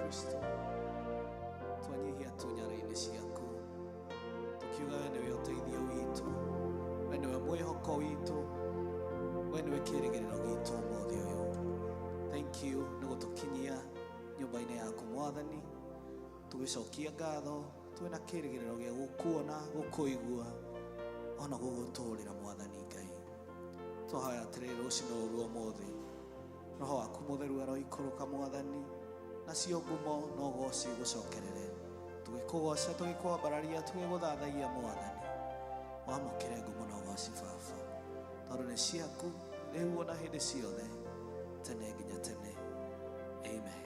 Kristo, twanyihia tu nyara-inĩ ciaku, tukiuga we nĩwe ũteithio witũ, we nĩwe mwĩhoko witũ, we nĩwe kĩĩrĩgĩrĩro gitũ ũmũthĩ ũyũ. Thank you nĩ gũtũkinyia nyũmba-inĩ yaku Mwathani, tũgĩcokia ngatho twĩna kĩĩrĩgĩrĩro gĩa gũkuona, gũkũigua ona gũgũtũrĩra Mwathani Ngai. Twahoya atĩrĩrĩ rũcinĩ rũrũ rwa ũmũthĩ, roho waku mũtheru aroikũrũka Mwathani, nacio ngumo na ũgoci gũcokerere, tũgĩkũgoca, tũgĩkwambararia, tũgĩgũthathaia Mwathani. Wamũkĩre ngumo na ũgoci Baba, tondũ nĩ ciaku rĩu ona hĩndĩ ciothe, tene nginya tene. Amen.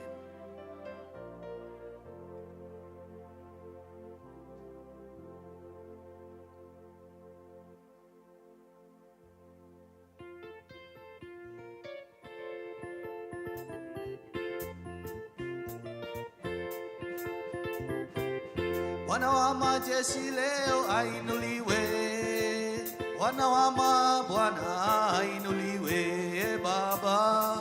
Bwana wa majeshi leo ainuliwe, Bwana wa mabwana ainuliwe Baba.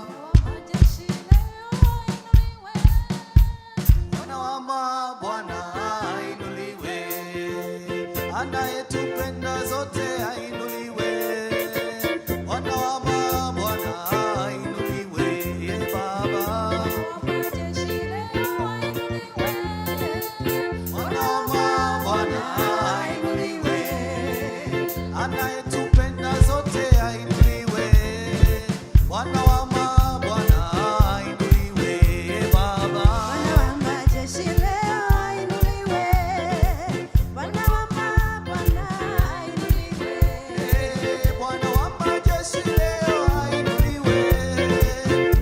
Bwana wa mabwana ainuliwe, anayetupenda zote ainuliwe. Bwana wa mabwana ainuliwe Baba. Bwana wa mabwana ainuliwe, anayetupenda zote ainuliwe. Bwana wa mabwana ainuliwe Baba. Bwana wa majeshi leo ainuliwe, Bwana wa mabwana ainuliwe. Bwana wa majeshi leo ainuliwe,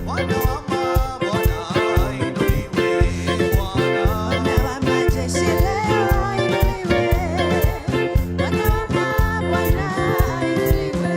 Bwana wa mabwana ainuliwe Bwana. Bwana wa majeshi leo ainuliwe, Bwana wa mabwana ainuliwe.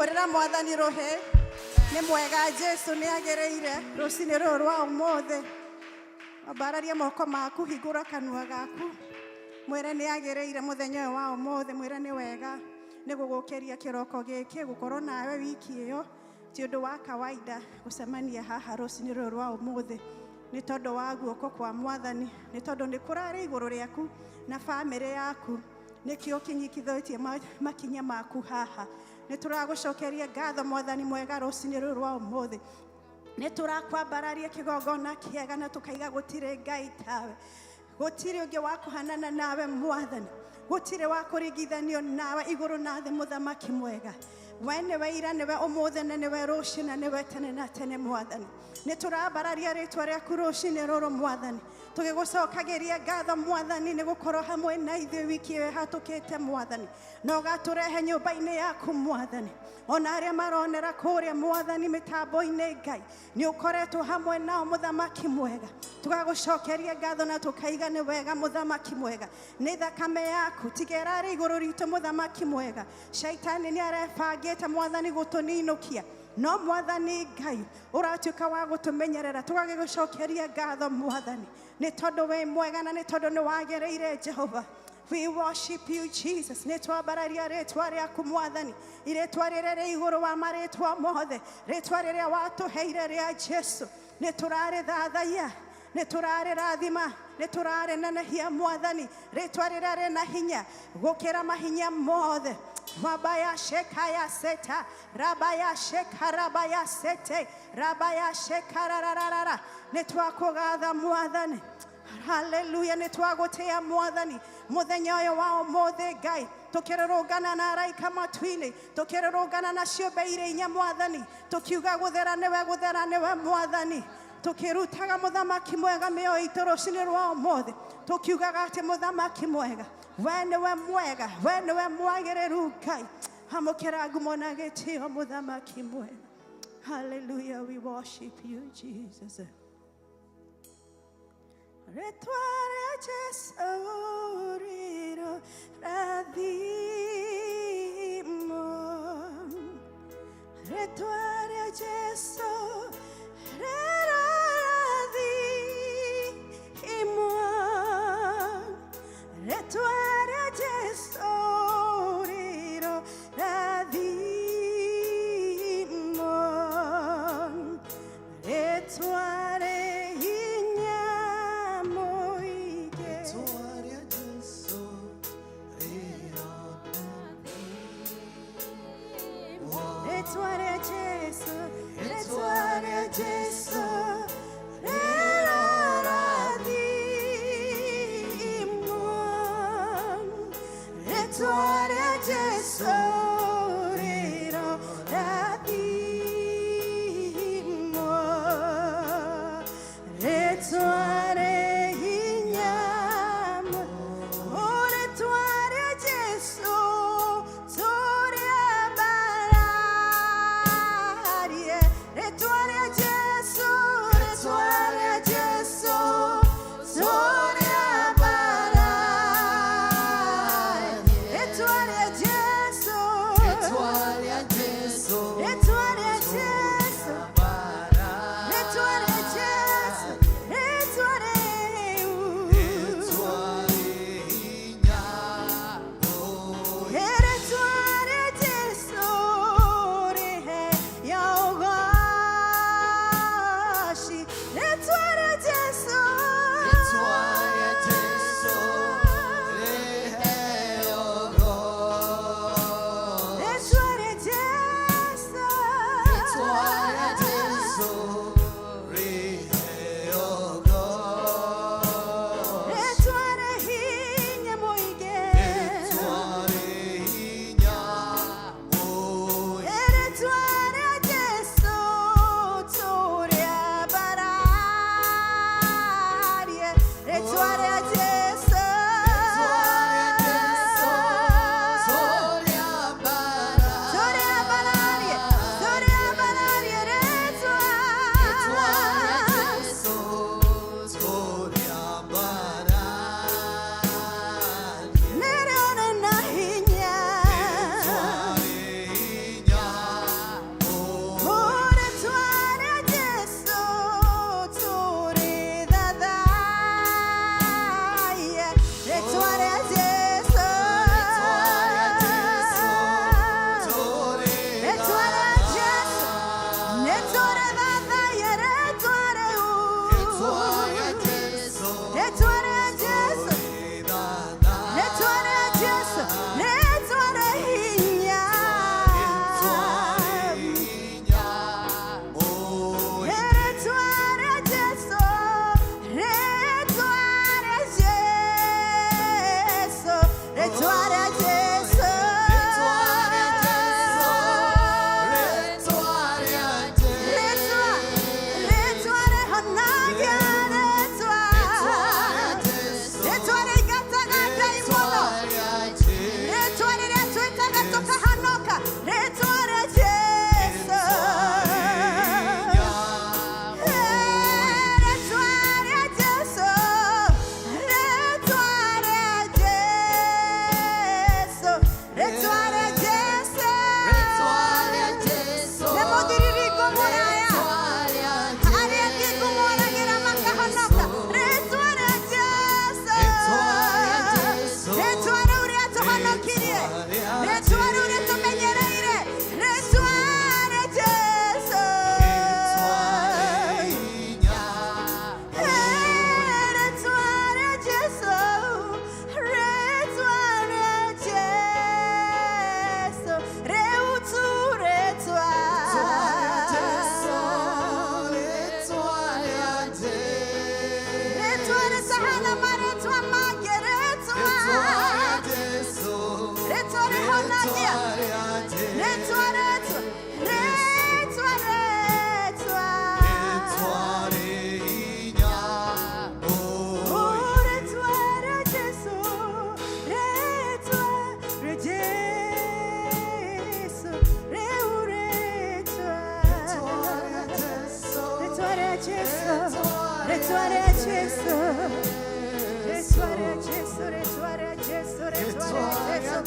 Hũrĩra Mwathani rũhĩ. Nĩ mwega, Jesu nĩ agĩrĩire rũcinĩ rũrũ rwa ũmũthĩ. Ambararia moko maku, hingũra kanua gaku, mwĩre nĩ agĩrĩire mũthenya ũyũ wa ũmũthĩ. Mwĩre nĩ wega nĩ gũgũkĩria kĩroko gĩkĩ, gũkorwo nawe wiki ĩyo ti ũndũ wa kawaida. Gũcemania haha rũcinĩ rũrũ rwa ũmũthĩ nĩ tondũ wa guoko kwa Mwathani, nĩ tondũ nĩ kũrarĩ igũrũ rĩaku na bamĩrĩ yaku, nĩkĩo kĩnyitithĩtie makinya maku haha. Nĩ tũragũcokeria ngatho, Mwathani mwega. Rũcinĩ rũrũ rwa ũmũthĩ nĩ tũrakwambararia kĩgongona kĩega na tũkaiga gũtirĩ Ngai tawe, gũtirĩ ũngĩ wa kũhanana nawe, Mwathani, gũtirĩ wa kũringithanio nawe igũrũ na thĩ. Mũthamaki mwega, we nĩwe ira, nĩwe ũmũthĩ, na nĩwe rũciũ, na nĩwe tene na tene. Mwathani, nĩ tũrambararia rĩtwa rĩaku rũcinĩ rũrũ, Mwathani, tũgĩgũcokagĩria ngatho, Mwathani, nĩ gũkorwo hamwe na ithuĩ wiki ĩyo ĩhatũkĩte, Mwathani, na ũgatũrehe nyũmba-inĩ yaku, Mwathani. Ona arĩa maronera kũrĩa, Mwathani, mĩtambo-inĩ, Ngai, nĩ ũkoretwo hamwe nao. Mũthamaki mwega, tũgagũcokeria ngatho na tũkaiga nĩ wega. Mũthamaki mwega, nĩ thakame yaku tiga ĩrarĩ igũrũ ritũ. Mũthamaki mwega, shaitani nĩ arebangĩte, Mwathani, gũtũninũkia, no Mwathani Ngai ũratuĩka wa gũtũmenyerera. Tũgagĩgũcokeria ngatho, Mwathani, nĩ tondũ wĩ mwega na nĩ tondũ nĩ wagĩrĩire. Jehova, we worship you, Jesus. Nĩ twambararia rĩtwa rĩaku, Mwathani, irĩtwa rĩrĩa rĩ igũrũ wa marĩtwa mothe, rĩtwa rĩrĩa watũheire rĩa Jesu. Nĩ tũrarĩthathaiya, nĩ tũrarĩrathima, nĩ tũrarĩnenehia, Mwathani, rĩtwa rĩrĩa rĩna hinya gũkĩra mahinya mothe. Rabaya shekaya seta, rabaya sheka, rabaya sete, rabaya sheka rararara. Nĩ twakũgatha, Mwathani. Haleluya. Nĩ twagũtĩa, Mwathani, mũthenya ũyũ wa ũmũthĩ. Ngai, tũkĩrũrũngana na araika matu-inĩ, tũkĩrũrũngana na ciũmbe iria inya, Mwathani, tũkiuga gũthera nĩwe, gũthera nĩwe, Mwathani, tũkĩrutaga Mũthamaki mwega mĩoyo itũ rũcinĩ rwa ũmũthĩ, tũkiugaga atĩ Mũthamaki mwega, we nĩwe mwega, we nĩwe mwagĩrĩru. Ngai, amũkĩra ngumo na gĩtĩo, Mũthamaki mwega. Hallelujah, we worship you, Jesus. Rĩtwa rĩa Jesu rĩro rathimo, rĩtwa rĩa Jesu rĩro rathimo, rĩtwa rĩa Jesu rĩro rathimo, rĩtwa rĩ hinya mũingĩ. Rĩtwa rĩa Jesu rĩro. Rĩtwa rĩa Jesu, rĩtwa rĩa Jesu rĩro rathimo, rĩtwa rĩa Jesu rĩro rathimo, rĩtwa rĩ hinya. Oh, rĩtwa rĩa Jesu tũrĩambararie, rĩtwa rĩa Jesu, rĩtwa rĩa Jesu tũrĩambararie, rĩtwa rĩa Jesu.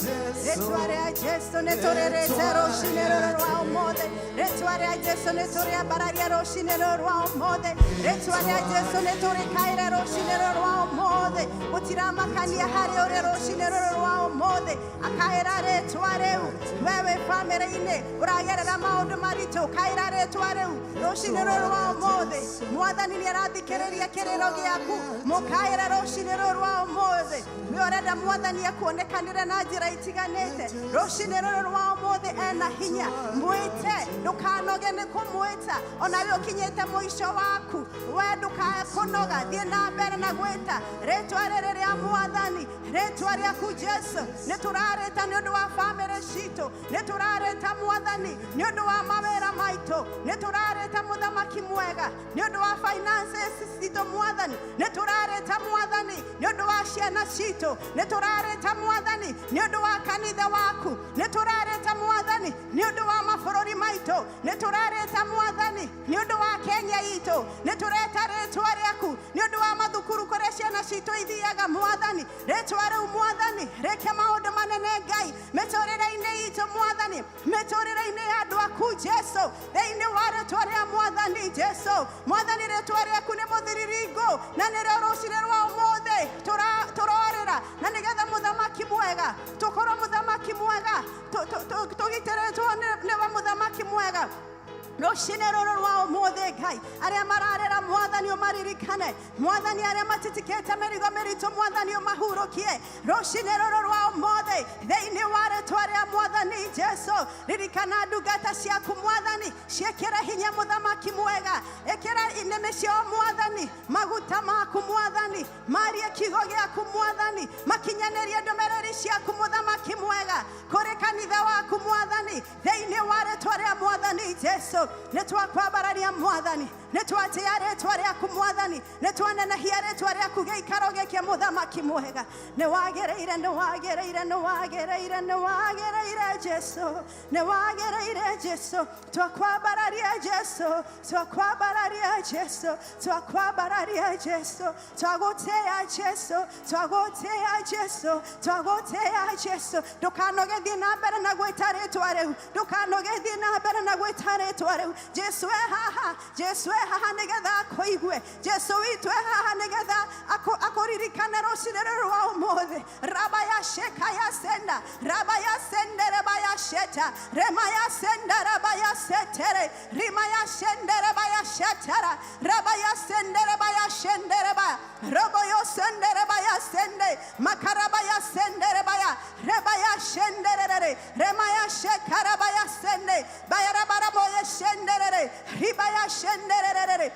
Rĩtwa rĩa Jesu nĩ tũrĩrĩte rũcinĩ rũrũ rwa ũmũthĩ. Rĩtwa rĩa Jesu nĩ tũrĩambararia rũcinĩ rũrũ rwa ũmũthĩ. Rĩtwa rĩa Jesu nĩ tũrĩkaĩre rũcinĩ rũrũ rwa ũmũthĩ. Gũtiramakania harĩ ũrĩ rũcinĩ rũrũ rwa ũmũthĩ. Akaĩra rĩtwa rĩu. We wĩ bamĩrĩ-inĩ ũragerera maũndũ maritũ, kaĩra rĩtwa rĩu rũcinĩ rũrũ rwa ũmũthĩ. Mwathani nĩ arathikĩrĩria kĩrĩro gĩaku. Mũkaĩre rũcinĩ rũrũ rwa ũmũthĩ. We ũrenda Mwathani akuonekanĩre na njĩra itiganĩte. Rũcinĩ rũrũ rwa ũmũthĩ ena hinya. Mwĩte, ndũkanoge nĩ kũmwĩta. Ona we ũkinyĩte mũico waku, we ndũkae kũnoga, thiĩ na mbere na gwĩta rĩtwa rĩrĩ rĩa Mwathani, rĩtwa rĩaku Jesu. Nĩ tũrarĩta nĩ ũndũ wa bamĩrĩ citũ, nĩ tũrarĩta Mwathani nĩ ũndũ wa mawĩra maitũ, nĩ tũrarĩta mũthamaki mwega nĩ ũndũ wa finances citũ Mwathani, nĩ tũrarĩta Mwathani nĩ ũndũ wa ciana citũ, nĩ tũrarĩta Mwathani nĩ ũndũ wa kanitha waku, nĩ tũrarĩta Mwathani nĩ ũndũ wa mabũrũri maitũ, nĩ tũrarĩta Mwathani nĩ ũndũ wa Kenya itũ, nĩ tũreta rĩtwa rĩaku nĩ ũndũ wa mathukuru kũrĩa ciana citũ ithiaga Mwathani. Rĩtwa rĩu Mwathani rĩke maũndũ manene Ngai mĩtũrĩre-inĩ itũ Mwathani, mĩtũrĩre-inĩ ya andũ aku Jesu, thĩinĩ wa rĩtwa rĩa Mwathani Jesu. Mwathani rĩtwa rĩaku nĩ mũthiriringo na nĩrĩo rũcinĩ rwa ũmũthĩ tũrorĩra, na nĩgetha mũthamaki mwega tũkorwo mũthamaki mwega tũgitĩrĩtwo nĩwe mũthamaki mwega. Rũcinĩ rũrũ rwa ũmũthĩ Ngai, arĩa mararĩra Mwathani ũmaririkane. Mwathani arĩa matitikĩte mĩrigo mĩritũ Mwathani ũmahurũkie. Rũcinĩ rũrũ rwa ũmũthĩ thĩinĩ wa rĩtwa rĩa Mwathani Jesu, ririkana ndungata ciaku Mwathani, ciĩkĩre hinya mũthamaki mwega, ĩkĩra nĩmĩ ciao Mwathani maguta maku Mwathani, marie kiugo gĩaku Mwathani, makinyanĩrie ndũmĩrĩri ciaku mũthamaki mwega kũrĩ kanitha waku Mwathani, thĩinĩ wa rĩtwa rĩa Mwathani Jesu. Nĩ twakwambararia Mwathani, nĩ twatĩa rĩtwa rĩaku Mwathani, nĩ twanenehia rĩtwa rĩaku gĩikaro gĩkĩ mũthamaki mwega. Nĩ wagĩrĩire, nĩ wagĩrĩire, nĩ wagĩrĩire, nĩ wagĩrĩire Jesu, nĩ wagĩrĩire Jesu. Twakwambararia Jesu, twakwambararia Jesu, twakwambararia Jesu, twagũtĩa Jesu, twagũtĩa Jesu, twagũtĩa Jesu. Ndũkanoge, thiĩ na mbere na gwĩta rĩtwa rĩu, ndũkanoge, thiĩ na mbere na gwĩta rĩtwa rĩu. Jesu e haha, Jesu e haha nĩgetha akũigue. Jesu witũ e haha nĩgetha akũririkane rũcinĩ rũrũ rwa ũmũthĩ. Raba ya sheka ya senda, raba ya sende, reba ya sheta, rema ya senda, raba ya setere, rima ya shende, reba ya shetara, raba ya sende, reba ya shende, reba robo yo sende, reba ya sende, makaraba ya sende, reba ya reba ya shende, rere rema ya shekaraba ya sende, bayarabara moye shende, rere riba ya shende, rere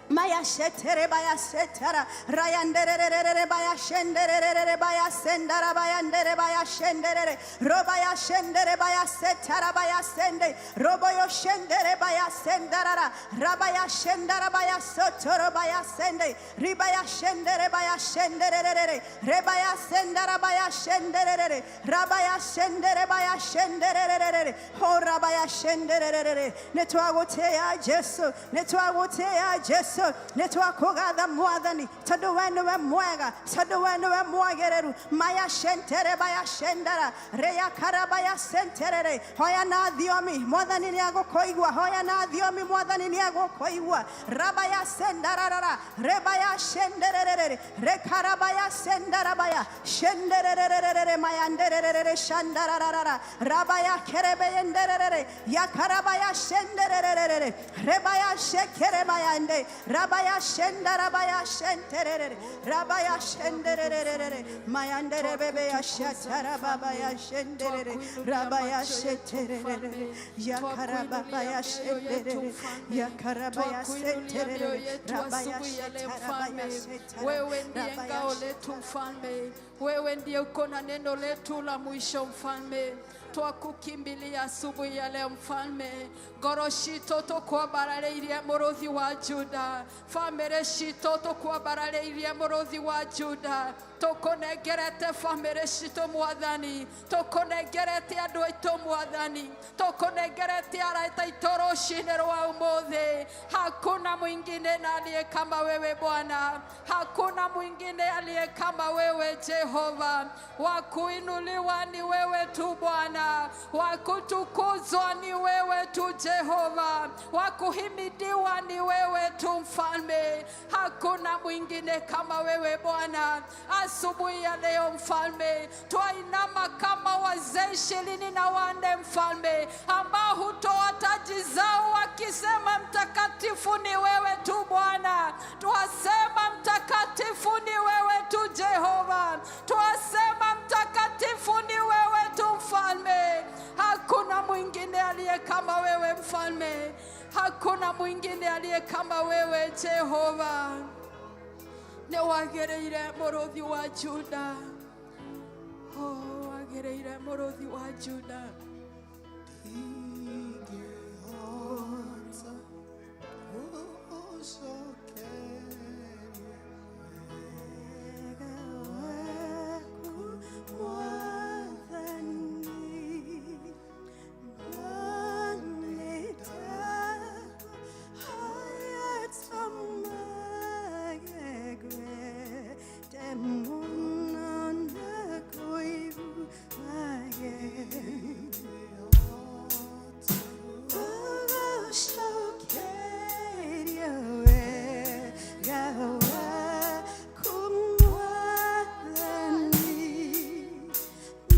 Maya shetere baya setara rayanderere baya shenderere baya sendara bayandere baya shenderere robaya shendere baya setara baya sende roboyo shendere baya sendarara rabaya shendara baya sotoro baya sende ribaya shendere baya shenderere rebaya sendara baya shenderere rabaya shendere baya shenderere ho rabaya shenderere. Nĩtwagũtĩĩa Jesu, nĩtwagũtĩĩa Jesu, nĩtwakũgatha Mwathani tondũ we nĩwe mwega, tondũ we nĩwe mwagĩrĩru. Maya shentere baya shendara reya karabaya senterere. Hoya na thiomi, Mwathani nĩegũkũigua. Hoya na thiomi, Mwathani nĩegũkũigua. Rabaya sendararara rebaya shenderere rekarabaya sendarabaya shenderere mayanderere shandararara rabaya kerebeyenderere yakarabaya shenderere rebaya shekerebayande rabaya shendarabaya shenterere rabaya shenderere mayandere bebe ya shatara baba ya shenderere rabaya sheterere yakarababa ya shenderere yakarabaya seterere rabaya shetarabaya setara. Wewe ndiye rabaya ngao letu mfalme, wewe ndiye uko na neno letu la mwisho mfalme. Twakukimbilia asubuhi ya leo mfalme, ngoro citũ tũkwambararĩirie mũrũthi wa Juda, bamĩrĩ citũ tũkwambararĩirie mũrũthi wa Juda. Tũkũnengerete bamĩrĩ citũ Mwathani, tũkũnengerete andũ aitũ Mwathani, tũkũnengerete arata aitũ rũcinĩ rwa ũmũthĩ. Hakuna mwingine na aliye kama wewe Bwana, hakuna mwingine aliye kama wewe Jehova. Wa kuinuliwa ni wewe tu Bwana, wa kutukuzwa ni wewe tu Jehova, wa kuhimidiwa ni wewe tu Mfalme. Hakuna mwingine kama wewe Bwana. Asubuhi ya leo Mfalme, twainama kama wazee 24 Mfalme, ambao hutoa taji zao wakisema mtakatifu ni wewe tu Bwana. Twasema mtakatifu ni wewe tu Jehova, twasema mtakatifu ni wewe tu Mfalme. Hakuna mwingine aliye kama wewe Mfalme, hakuna mwingine aliye kama wewe Jehova. Nĩ wagĩrĩire mũrũthi wa Juda. Oh, wagĩrĩire mũrũthi wa Juda. Ndingĩhota gũcokeria Wega waku Mwathani, na nĩndakũhoya tũmage mũno na kũiguage. Gũgũcokeria wega waku Mwathani,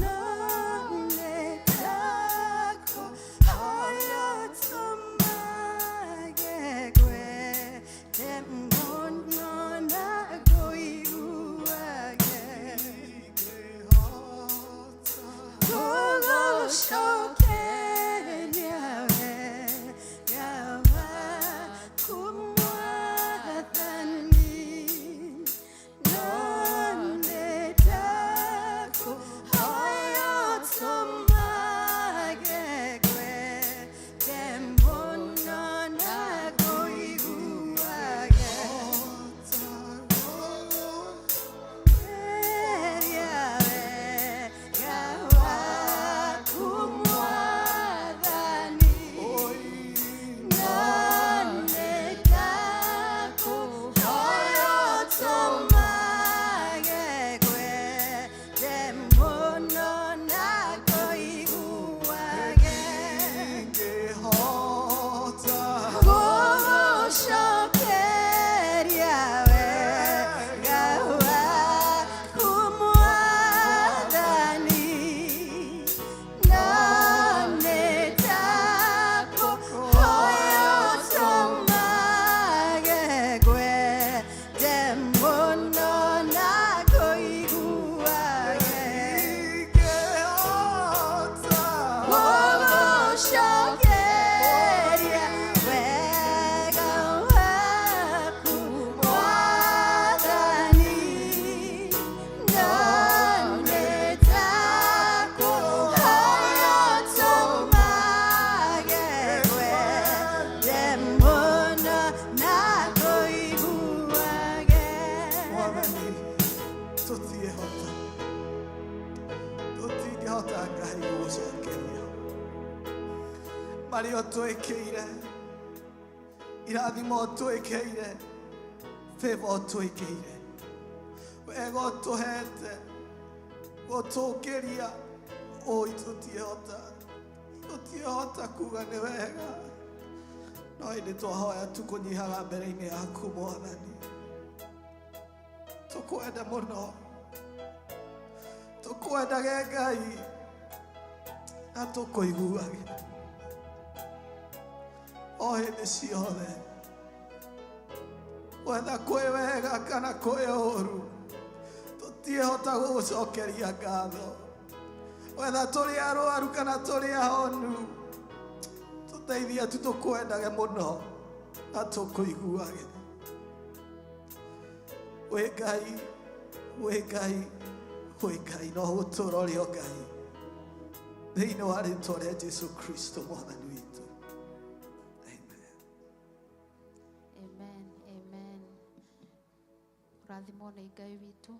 na nĩndakũhoya tũmage mũno na kũiguage. Ndingĩhota Gũgũcokeria wega waku Mwathani, na nĩndakũhoya tũmage mũno na kũiguage. Wega waku Mwathani, na nĩndakũhoya tũmage mũno na kũiguage. Ndingĩhota Gũgũcokeria wega waku Mwathani, na nĩndakũhoya tũmage mũno na kũiguage. Ndingĩhota Gũgũcokeria wega waku Mwathani, na nĩndakũhoya tũmage mũno na kũiguage. Mwathani, tũtiĩhota, tũtingĩhota Ngai gũgũcokeria marĩa ũtwĩkĩire, irathimo ũtwĩkĩire, favor ũtwĩkĩire, wega ũtũhete, gũtũkĩria. Oi, tũtiĩhota, tũtiĩhota kuga nĩ wega, no ĩndĩ twahoya tu kũnyihaga mbere-inĩ yaku Mwathani. Tũkwenda mũno, tũkwendage Ngai na tũkũiguage o hĩndĩ ciothe, wetha kwĩ wega kana kwĩ ũru, tũtiĩhota gũgũcokeria ngatho, wetha tũrĩ arwaru kana tũrĩ ahonu, tũteithie tu tũkwendage mũno na tũkũiguage. Wĩ Ngai, wĩ Ngai, wĩ Ngai, no gũtũra ũrĩ o Ngai, thĩinĩ wa rĩtwa rĩa Jesu Kristo Mwathani witũ, amen. Amen, amen. Rathimwo nĩ Ngai witũ.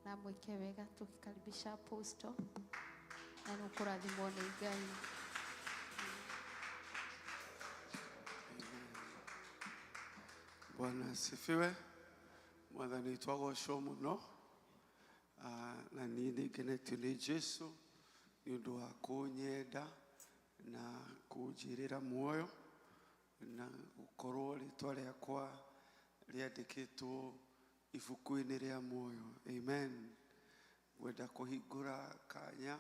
Na mwĩke wega tũgĩkaribisha apostle na nĩ ũkũrathimwo nĩ Ngai. Bwana asifiwe. Mwathani twagocwo muno. Na niĩ nĩ ngenetio nĩ Jesu nĩ ũndũ wa kũnyenda na kũnjĩrĩra muoyo na gũkorwo rĩtwa rĩakwa rĩandĩkĩtwo ibuku-inĩ rĩa muoyo. Amen. Ngwenda kũhingũra kanya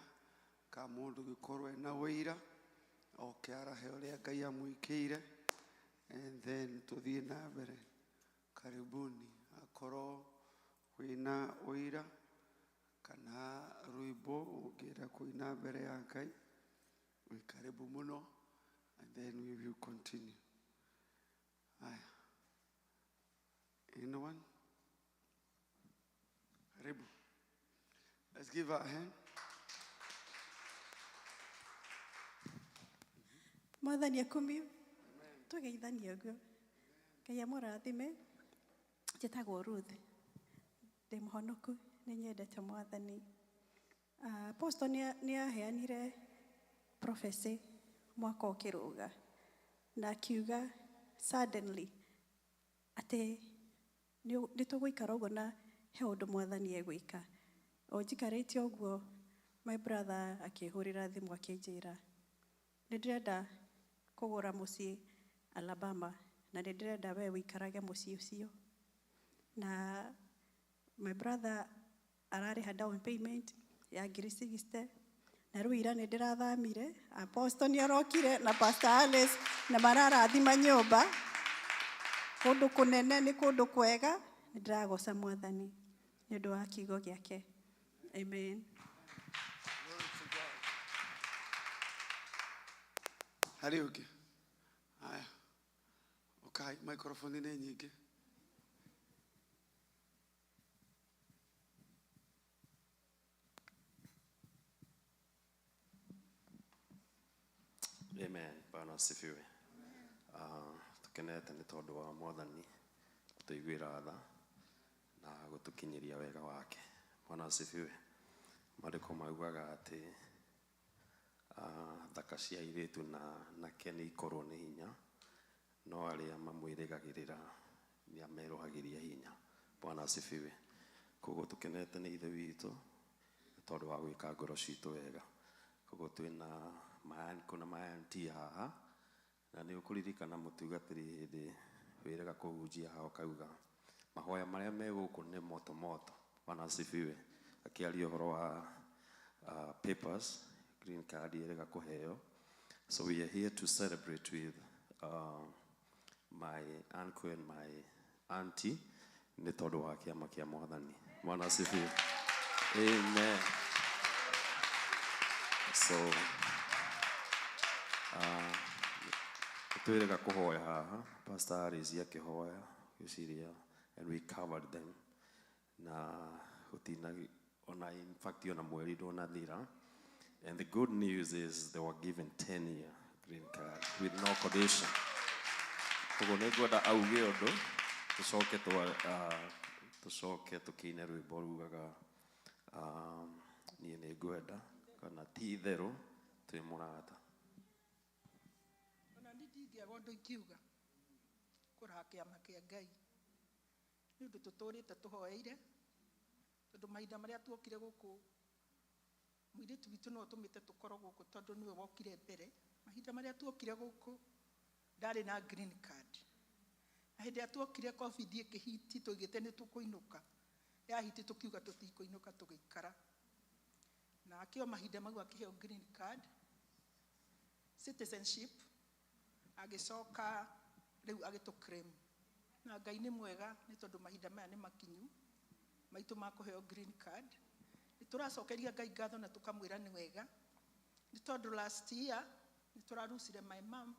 ka mũndũ gĩkorwo ena ũira oke arahe ũrĩa Ngai amwĩkĩire and then tũthiĩ na mbere. Karibuni. Akorwo wĩna ũira kana rwĩmbo ũngĩenda kũina mbere ya Ngai, wĩ karibu mũno and then we will continue. Haya. Anyone? Karibu. Let's give her a hand. Mwathani akumio. Tũgeithanie ũguo. Ngai amũrathime. Njĩtagwo Ruth. Ndĩ mũhonoku, nĩ nyendete Mwathani. Apostle nĩ aheanire prophecy mwaka ũkĩrũga na akiuga suddenly atĩ nĩ tũgũikara ũguo na he ũndũ Mwathani egwĩka. O njikarĩte ũguo, my brother akĩhũrĩra thimũ akĩnjĩra nĩ ndĩrenda kũgũra mũciĩ Alabama na nĩ ndĩrenda we ũikarage mũciĩ ũcio. Na my brother ararĩha down payment ya ngiri 60 na rĩu ira nĩ ndĩrathamire. Apostle nĩ arokire na Pastor Alice na mararathima nyũmba kũndũ kũnene, nĩ kũndũ kwega. Nĩ ndĩragoca Mwathani nĩ ũndũ wa kiugo gĩake. Amen. Glory to God. Harĩ ũngĩ? Haya. Ũkai, microphone nĩ nyingĩ. Amen. Bwana asifiwe. Tukenete nĩ tondũ wa Mwathani gũtũiguĩra tha na gũtũkinyĩria wega wake. Bwana asifiwe. Maandĩko maugaga atĩ thaka cia airĩtu na nake nĩ ikorwo nĩ hinya, no arĩa mamwĩrĩgagĩrĩra nĩ amerũhagĩria hinya. Bwana asifiwe. Koguo tũkenete nĩ Ithe witũ nĩ tondũ wa gwĩka ngoro citũ wega. Koguo twĩna kuna mayanti haha na nĩ ũkũririkana mũtungatĩri hĩndĩ wĩrĩga kũhunjia haha ũkauga mahoya marĩa me gũkũ nĩ moto moto. Bwana asifiwe. Akĩaria ũhoro wa papers, green card ĩrĩga kũheo. So we are here to celebrate with my uncle and my auntie nĩ tondũ wa kĩama kĩa Mwathani. Bwana asifiwe. Amen. So twĩrĩga kũhoya haha, Pastor Harris akĩhoya gwĩciria and we covered them na gũtina ona, in fact, ona mweri ndũnathira. And the good news is they were given 10-year green card with no condition. Koguo nĩ ngwenda auge ũndũ tũcoke tũcoke tũkĩine rwĩmbo rugaga niĩ nĩ ngwenda kana ti itherũ twĩ mũrata. Ona niĩ ndingĩaga ũndũ ingiuga kũraha kĩama kĩa Ngai nĩ ũndũ tũtũrĩte tũhoeire tondũ mahinda marĩa tuokire gũkũ mũirĩtu witũ no ũtũmĩte tũkorwo gũkũ tondũ nĩwe wokire mbere. Mahinda marĩa tuokire gũkũ ndarĩ na green card, na hĩndĩ ĩrĩa tuokire COVID ĩkĩhiti, tũigĩte nĩ tũkũinũka, yahiti tũkiuga tũtikũinũka, tũgĩikara na akĩo mahinda mau akĩheo green card, citizenship, agĩcoka rĩu agĩtũ claim. Na Ngai nĩ mwega nĩ tondũ mahinda maya nĩ makinyu maitũ ma kũheo green card. Nĩ tũracokeria Ngai ngatho na tũkamwĩra nĩ wega nĩ tondũ last year nĩ tũrarucire my mom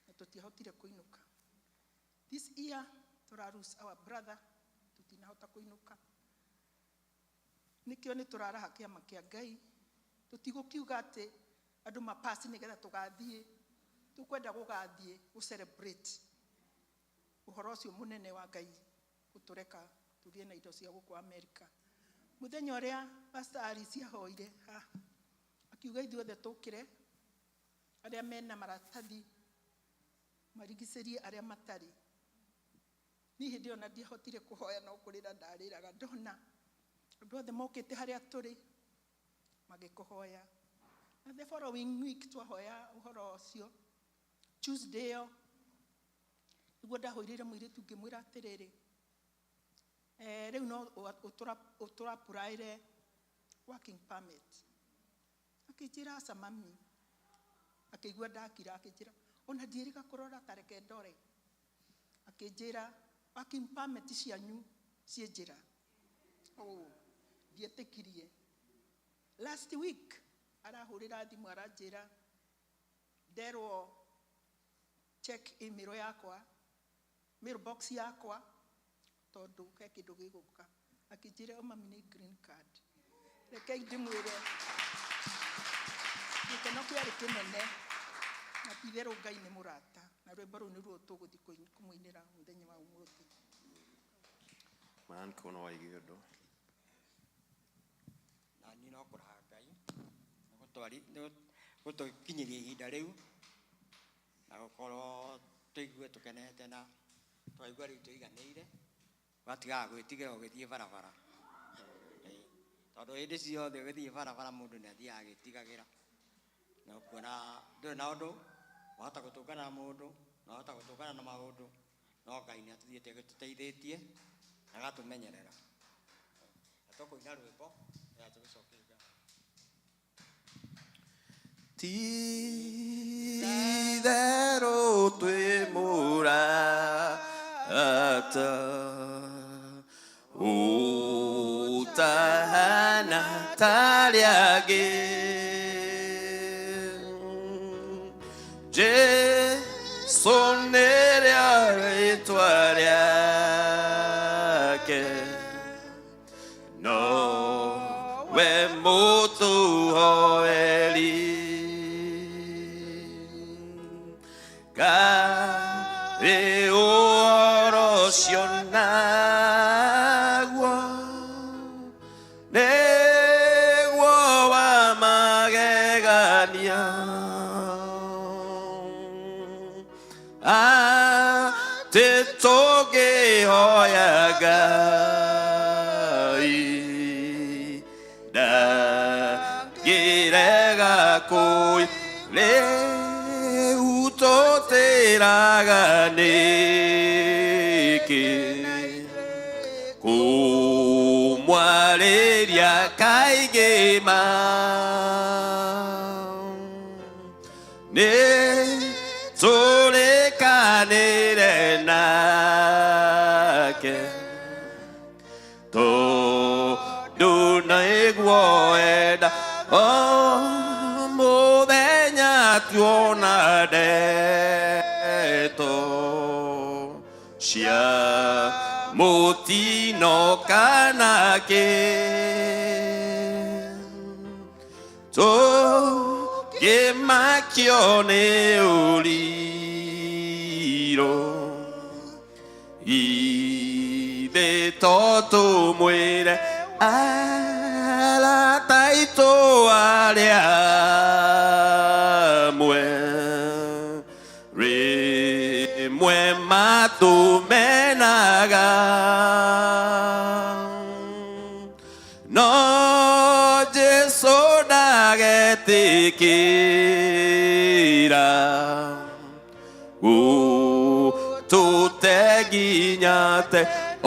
na tũtiahotire kũinũka. This year tũraruse our brother, tũtinahota kũinũka. Nĩkĩo nĩ tũraraha kĩama kĩa Ngai. Tũtigũkiuga atĩ andũ mapasi nĩgetha tũgathiĩ, tũkwenda gũgathiĩ gũ celebrate ũhoro ũcio mũnene wa Ngai gũtũreka tũgĩe na indo cia gũkũ Amerika. Mũthenya ũrĩa Pastor Alice ahoire haha, akiuga ithuothe tũkĩre, arĩa mena maratathi marigicĩrie arĩa matarĩ. Niĩ hĩndĩ ĩyo na ndiahotire kũhoya no kũrĩra ndarĩraga ndona andũ othe mokĩte harĩa tũrĩ magĩkũhoya. Na the following week twahoya ũhoro ũcio Tuesday ĩyo nĩguo ndahũrĩire mũirĩtu ngĩmwĩra atĩrĩrĩ, rĩu no ũtũrapuraĩre working permit. Akĩnjĩra aca mami, akĩigua ndakira, akĩnjĩra ona ndiĩrĩga kũrora ta reke ndore. Akĩnjĩra working permit cianyu ciĩ njĩra. Oh, ndietĩkirie. Last week arahũrĩra thimũ aranjĩra nderwo check email yakwa, mailbox yakwa, tondũ he kĩndũ gĩgũka. Akĩnjĩra o mami nĩ green card. Rekei ndĩmwĩre gĩkeno kĩarĩ kĩnene, na ti itherũ Ngai nĩ mũrata, na rwĩmbo rũu nĩruo tũgũthiĩ kũmũinĩra mũthenya wa ũmũthĩ. Man kono waige ũndũ. Na niĩ no kũraha Ngai nĩ gũtũkinyĩria ihinda rĩu na gũkorwo tũigue tũkenete na twaigua rĩu tũiganĩire, ũgatigaga gwĩtigĩra ũgĩthiĩ barabara. Tondũ hĩndĩ ciothe ũgĩthiĩ barabara mũndũ nĩ athiaga agĩtigagĩra, na ũkuona ndũrĩ na ũndũ, wahota gũtũngana na mũndũ, na wahota gũtũngana na maũndũ, no Ngai nĩ atũthiĩte agĩtũteithĩtie na agatũmenyerera. Na tũkũina rwĩmbo na tũgĩcokia ngatho. Ti itherũ twĩ mũrata ũtahana ta arĩa angĩ. Jesũ nĩrĩo rĩtwa rĩake, nowe mũtũhoeri. Ngarĩ ũhoro ũcio naguo nĩguo wa magegania, atĩ tũngĩhoya Ngai ndangĩrega kũi rĩu tũtĩraga nĩkĩ kũmwarĩria kaingĩ ma nĩ tũrĩkanĩre nake tondũ nĩguo enda o mũthenya tuona ndeto cia mũtino kana kĩ tũngĩmakio nĩ ũrirũ ithe to tũmwĩre arata aitũ arĩa amwe rĩmwe matũmenaga no Jesũ ndagetĩkĩra gũtũte nginya te o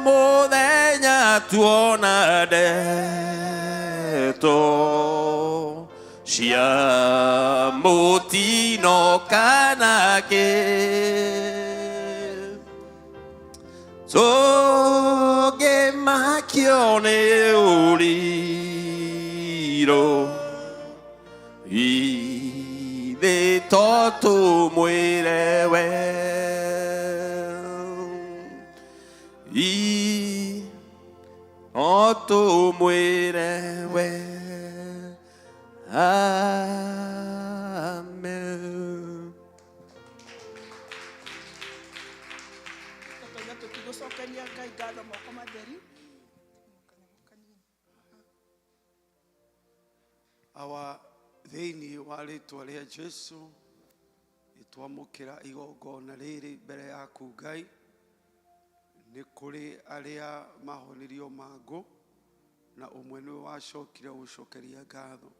mũthenya tuona ndeto cia mũtino kana kĩ tũngĩmakio nĩ ũrirũ ithe to tũmwĩre we I no tũmwĩre we. Amen. Tũkauga tũtigũcokeria Ngai ngatho moko matheri. Thĩinĩ wa rĩtwa rĩa Jesu nĩtwamũkĩra igongona rĩrĩ mbere yaku Ngai. Nĩ kũrĩ arĩa mahonirio mangũ na ũmwe nĩwe wacokire gũcokeria ngatho.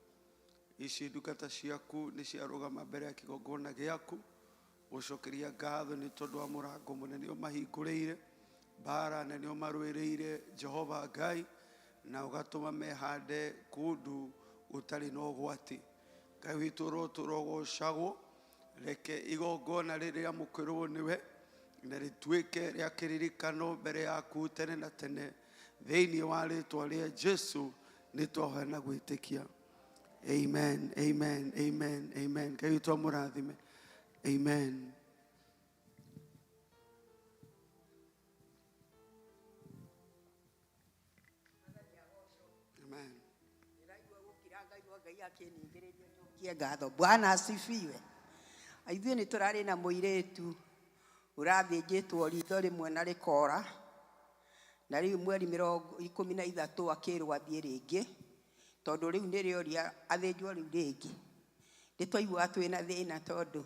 Ici ndungata ciaku nĩ ciarũgama mbere ya kĩgongona gĩaku gũcokeria ngatho nĩ tondũ wa mũrango mũnene ũmahingũrĩire, mbara nene ũmarũĩrĩire Jehova Ngai, na ũgatũma mehande kũndũ gũtarĩ na ũgwati. Ngai witũ ũrotũra ũgocagwo, reke igongona rĩrĩ rĩamũkĩrwo nĩwe na rĩtuĩke rĩa kĩririkano mbere yaku tene na tene. Thĩinĩ wa rĩtwa rĩa Jesu nĩ twahoya na gwĩtĩkia. Amen, amen, amen, amen. Ngai witũ amũrathime. Amen. Amen. Ndĩraigua gũkira ngaigua Ngai akĩningĩrĩria njokie ngatho. Bwana asifiwe. Ithuĩ nĩ tũrarĩ na mũirĩtu ũrathĩnjĩtwo ritho rĩmwe na rĩkora, na rĩu mweri mĩrongo ikũmi na ithatũ akĩrwo athiĩ rĩngĩ, tondũ rĩu nĩrĩoria athĩnjwo rĩu rĩngĩ. Nĩ twaiguaga twĩna thĩna tondũ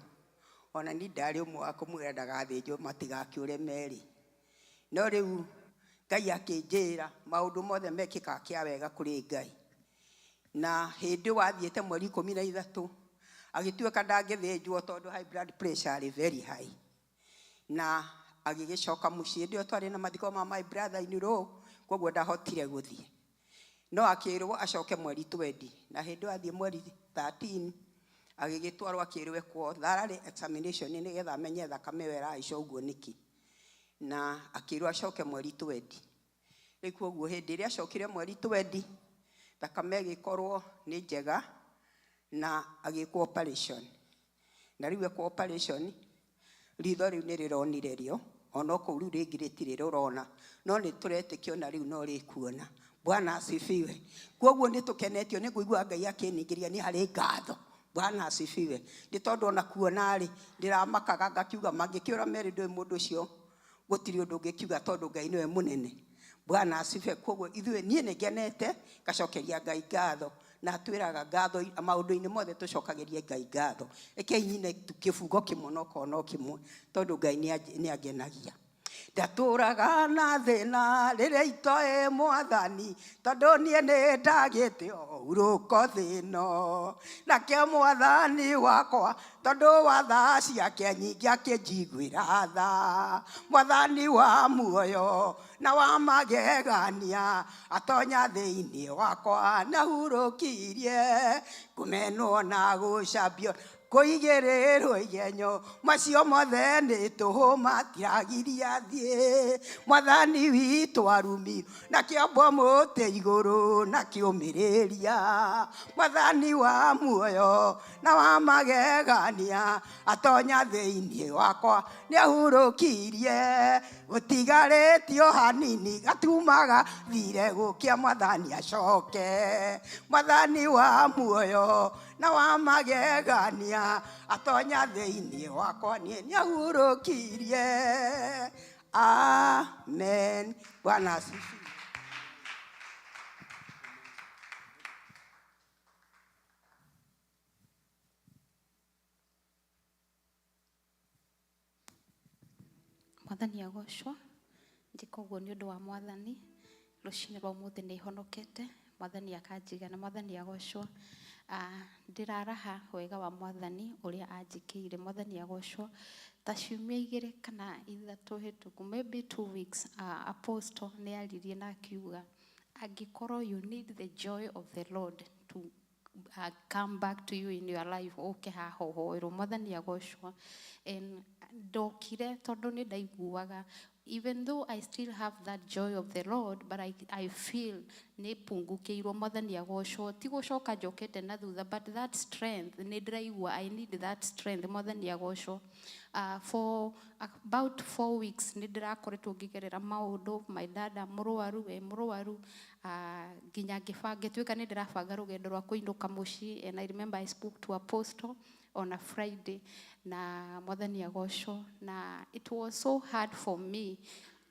ona niĩ ndarĩ ũmwe wa kũmwĩra ndagathĩnjwo matigakĩũre merĩ. No rĩu Ngai akĩnjĩra maũndũ mothe mekĩkaga kĩa wega kũrĩ Ngai. Na hĩndĩ wathiĩte mweri ikũmi na ithatũ agĩtuĩka ndangĩthĩnjwo tondũ high blood pressure arĩ very high. Na agĩgĩcoka mũciĩ. Hĩndĩ ĩyo twarĩ na mathiko ma my brother in law, koguo ndahotire gũthiĩ. No akĩrwo acoke mweri 20, na hĩndĩ ĩyo athiĩ mweri 13 agĩgĩtwarwo akĩrwo ekwo thorough examination nĩgetha amenye thakame ĩyo ĩrahaica ũguo nĩkĩ. Na akĩrwo acoke mweri 20. Rĩu koguo hĩndĩ ĩrĩa acokire mweri 20 thakame ĩgĩkorwo nĩ njega na agĩkwo operation. Na rĩu ekwo operation ritho rĩu nĩ rĩronire rĩo, ona kũu rĩu rĩngĩ rĩtirĩ rũrona, no nĩ tũretĩkia ona rĩu no rĩkuona. Bwana asifiwe. Koguo nĩ tũkenetio nĩ kũigua Ngai akĩningĩria nĩ harĩ ngatho. Bwana asifiwe. Nĩ tondũ ona kuona rĩ, ndĩramakaga ngakiuga mangĩkĩũra merĩ ndũĩ mũndũ ũcio gũtirĩ ũndũ ũngĩkiuga tondũ Ngai nĩwe mũnene. Bwana asifiwe. Koguo ithuĩ niĩ nĩ ngenete ngacokeria Ngai ngatho, na twĩraga ngatho maũndũ-inĩ mothe tũcokagĩrie Ngai ngatho. Rekei nyine kĩbungo kĩmwe no korwo no kĩmwe tondũ Ngai nĩ angenagia. Ndatũraga na thĩna rĩrĩa itoĩ mwathani, tondũ niĩ nĩ ndagĩte ũhurũko thĩ-ĩno. Nake mwathani wakwa tondũ wa tha ciake nyingĩ akĩnjiguĩra tha. Mwathani wa muoyo na wa magegania atonya thĩinĩ wakwa nĩahurũkirie kũmenwo na gũcambio kũigĩrĩrwo igenyo macio mothe nĩ tũhũ matiragiria thiĩ. Mwathani witũ arumi na kĩambwo mũtĩ igũrũ na kĩũmĩrĩria. Mwathani wa muoyo na wa magegania atonya thĩinĩ wakwa nĩahurũkirie gũtigarĩtio hanini gatumaga thire gũkia mwathani acoke. Mwathani wa muoyo na wa magegania atonya thĩinĩ wakwa niĩ nĩahurũkirie. Amen. Bwana asifiwe. Mwathani agocwo. Njĩka ũguo nĩ ũndũ wa mwathani. Rũcinĩ rwa ũmũthĩ nĩ honokete, mwathani akanjigana. Mwathani agocwo. Ndĩraraha wega wa mwathani ũrĩa anjĩkĩire. Mwathani agocwo. Ta ciumia igĩrĩ kana ithatũ hĩtũku, maybe 2 weeks, apostle nĩ aririe na akiuga angĩkorwo you need the joy of the Lord to come back to you in your life, ũke haha ũhoerwo. Mwathani agocwo. And ndokire tondũ nĩ ndaiguaga, even though I still have that joy of the Lord, but I feel nĩ pungukĩirwo. Mwathani agocwo. Ti gũcoka njokete na thutha, but that strength nĩ ndĩraigua I need that strength. Mwathani agocwo. For about 4 weeks nĩ ndĩrakoretwo ngĩgerera maũndũ. My dad mũrwaru, we mũrwaru, nginya ngĩtuĩka nĩ ndĩrabanga rũgendo rwa kũinũka mũciĩ. And I remember I spoke to Apostle on a Friday, na mwathani agocwo. Na it was so hard for me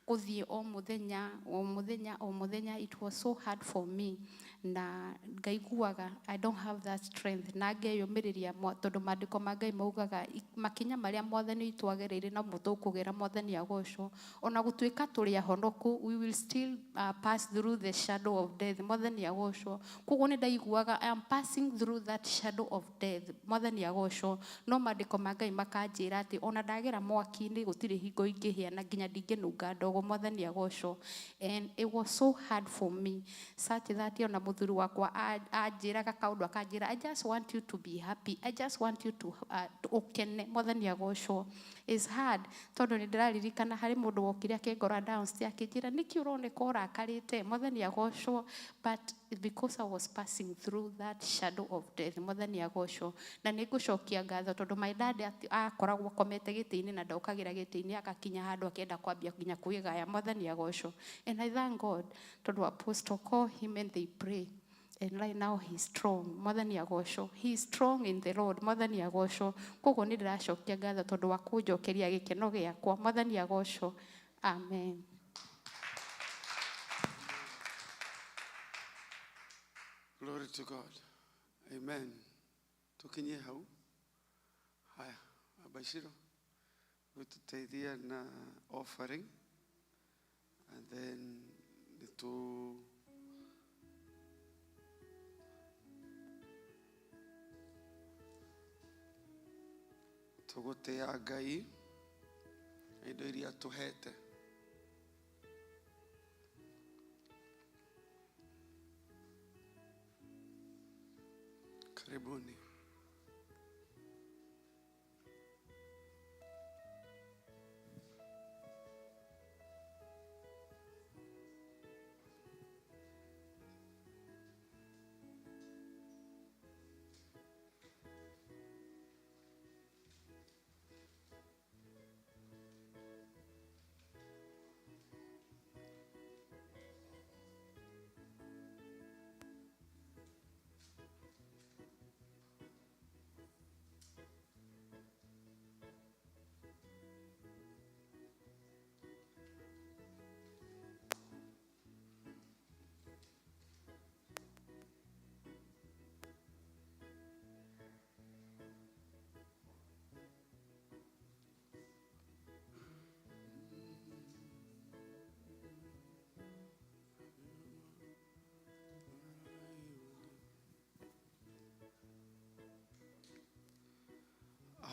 gũthiĩ o mũthenya o mũthenya o mũthenya. It was so hard for me. Na ngaiguaga I don't have that strength na ngeyũmĩrĩria tondũ maandĩko ma Ngai maugaga makinya marĩa mwathani witũ agereire no mo tũkũgera. Mwathani agocwo. Ona gũtuĩka tũrĩ ahonoku, we will still pass through the shadow of death. Mwathani agocwo. Koguo nĩ ndaiguaga I am passing through that shadow of death. Mwathani agocwo. No maandĩko ma Ngai makanjĩra atĩ ona ndagera mwaki-inĩ gũtirĩ hingo ingĩhĩa na nginya ndingĩnunga ndogo. Mwathani agocwo. And it was so hard for me such that ona mũthuri wakwa anjĩraga kaũndũ akanjĩra, "I just want you to be happy. I just want you to ũkene." Mwathani agocwo. Is hard tondũ nĩ ndĩraririkana harĩ mũndũ wokire akĩngora downstairs akĩnjĩra, "Nĩkĩ ũroneka ũrakarĩte?" Mwathani agocwo. But because I was passing through that shadow of death. Mwathani agocwo. Na nĩ ngũcokia ngatho tondũ my dad akoragwo akomete gĩtĩ-inĩ na ndokagĩra gĩtĩ-inĩ, agakinya handũ akĩenda kwambia nginya kwĩgaya. Mwathani agocwo. And I thank God tondũ apostle call him and they pray, and right now he's strong. Mwathani agocwo. He is strong in the Lord. Mwathani agocwo. Koguo nĩ ndĩracokia ngatho tondũ wa kũnjokeria gĩkeno gĩakwa. Mwathani agocwo. Amen. Glory to God. Amen. Tukinyie hau. Haya, Abashiro, gũtũteithia na offering and then nĩtũ tũgũtĩa Ngai na indo iria tũhete. Karibuni.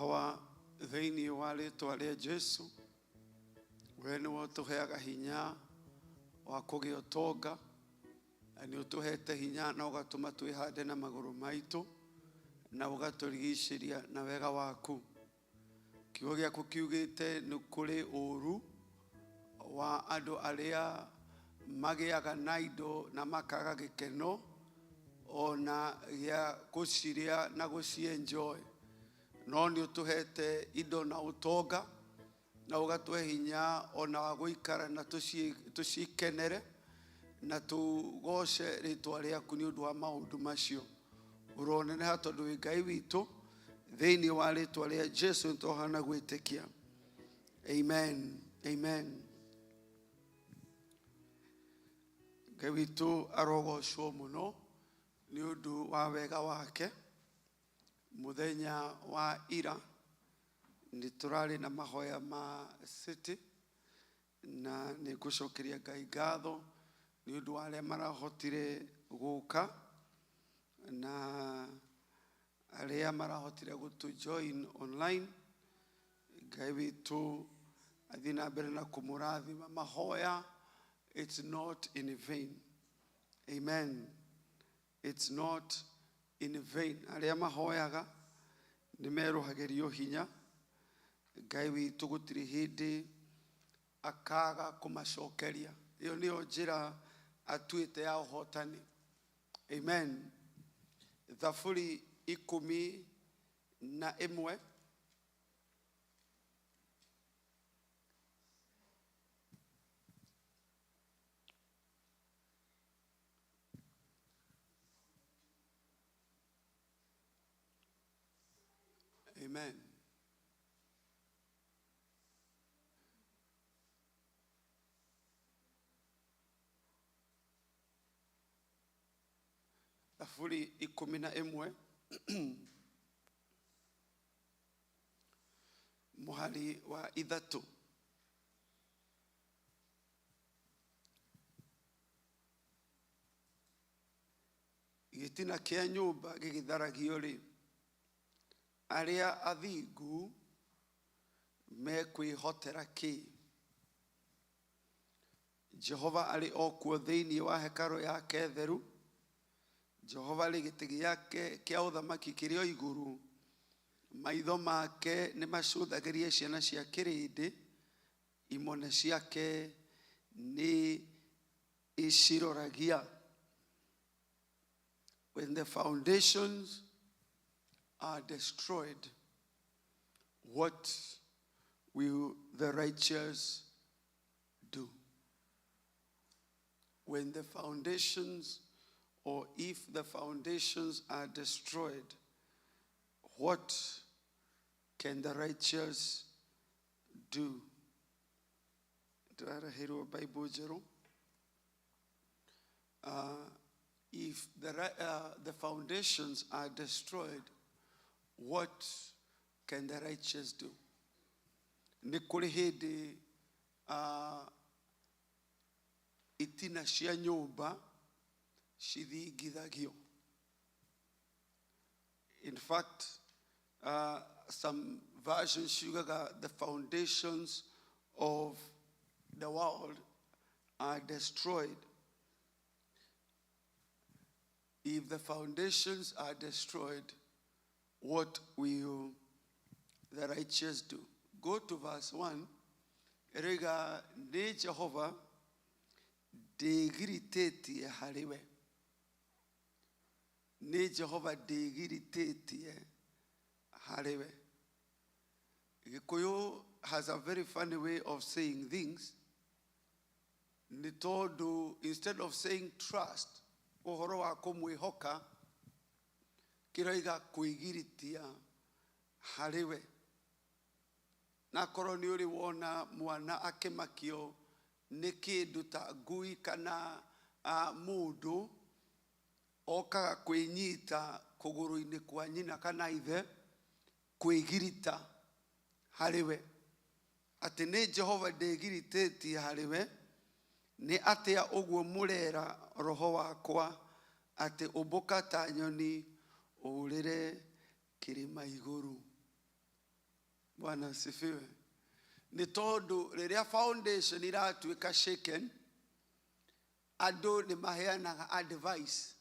Hawa thĩinĩ wa rĩtwa rĩa Jesu, we nĩwe ũtũheaga hinya wa kũgĩa ũtonga, na nĩ ũtũhete hinya na ũgatũma twĩhande na magũrũ maitũ na ũgatũrigicĩria na wega waku. Kiugo gĩaku kiugĩte nĩ kũrĩ ũru wa andũ arĩa magĩaga na indo na makaga gĩkeno ona gĩa gũcirĩa na gũcienjoy, no nĩ ũtũhete indo na ũtonga na ũgatũhe hinya ona wa gũikara na tũcikenere na tũgoce rĩtwa rĩaku nĩ ũndũ wa maũndũ macio. Ũroneneha tondũ wĩ Ngai witũ. Thĩinĩ wa rĩtwa rĩa Jesu nĩtwohana gwĩtĩkia. Amen. Amen. Ngai witũ arogocwo mũno nĩ ũndũ wa wega wake. Mũthenya wa ira nĩ tũrarĩ na mahoya ma city, na nĩ ngũcokeria Ngai ngatho nĩ ũndũ wa arĩa marahotire gũka na arĩa marahotire gũtũ join online. Ngai witũ athiĩ na mbere na kũmũrathima. Mahoya, it's not in vain. Amen. It's not in vain. Arĩa mahoyaga nĩ merũhagĩrio hinya. Ngai witũ gũtirĩ hĩndĩ akaga kũmacokeria. Ĩyo nĩyo njĩra atuĩte ya ũhotani. Amen. Thaburi 11. Amen. Thaburi 11 mũhari wa 3. Gĩtina kĩa nyũmba gĩgĩtharagio rĩ, arĩa athingu mekwĩhotera kĩ? Jehova arĩ o kuo thĩinĩ wa hekarũ yake theru. Jehova arĩ gĩtĩ gĩake kĩa ũthamaki kĩrĩ o igũrũ. Maitho make nĩ macũthagĩria ciana cia kĩrĩndĩ, imone ciake nĩ iciroragia. When the foundations are destroyed, what will the righteous do? When the foundations, or if the foundations are destroyed, what can the righteous do? Ndĩrareheirwo Bible njerũ. If the foundations are destroyed, what can the righteous do? Nĩ kũrĩ hĩndĩ itina cia nyũmba cithingithagio. In fact, some versions ciugaga the foundations of the world are destroyed. If the foundations are destroyed, what will the righteous do? Go to verse 1. Ĩroiga, nĩ Jehova ndĩgiritĩtie harĩ we. Nĩ Jehova ndĩgiritĩtie harĩ we. Gĩkũyũ has a very funny way of saying things. Nĩ tondũ instead of saying trust, ũhoro wa kũmwĩhoka, kĩroiga kwĩgiritia harĩ we. Na korwo nĩ ũrĩ wona mwana akĩmakio nĩ kĩndũ ta ngui kana mũndũ, okaga kwĩnyita kũgũrũ-inĩ kwa nyina kana ithe, kwĩgirita harĩ we. Atĩ nĩ Jehova ndĩgiritĩtie harĩ we, nĩ atĩa ũguo mũrera roho wakwa atĩ ũmbũka ta nyoni ũrĩre kĩrĩma igũrũ. Bwana asifiwe. Nĩ tondũ rĩrĩa foundation iratuĩka shaken, andũ nĩ maheanaga advice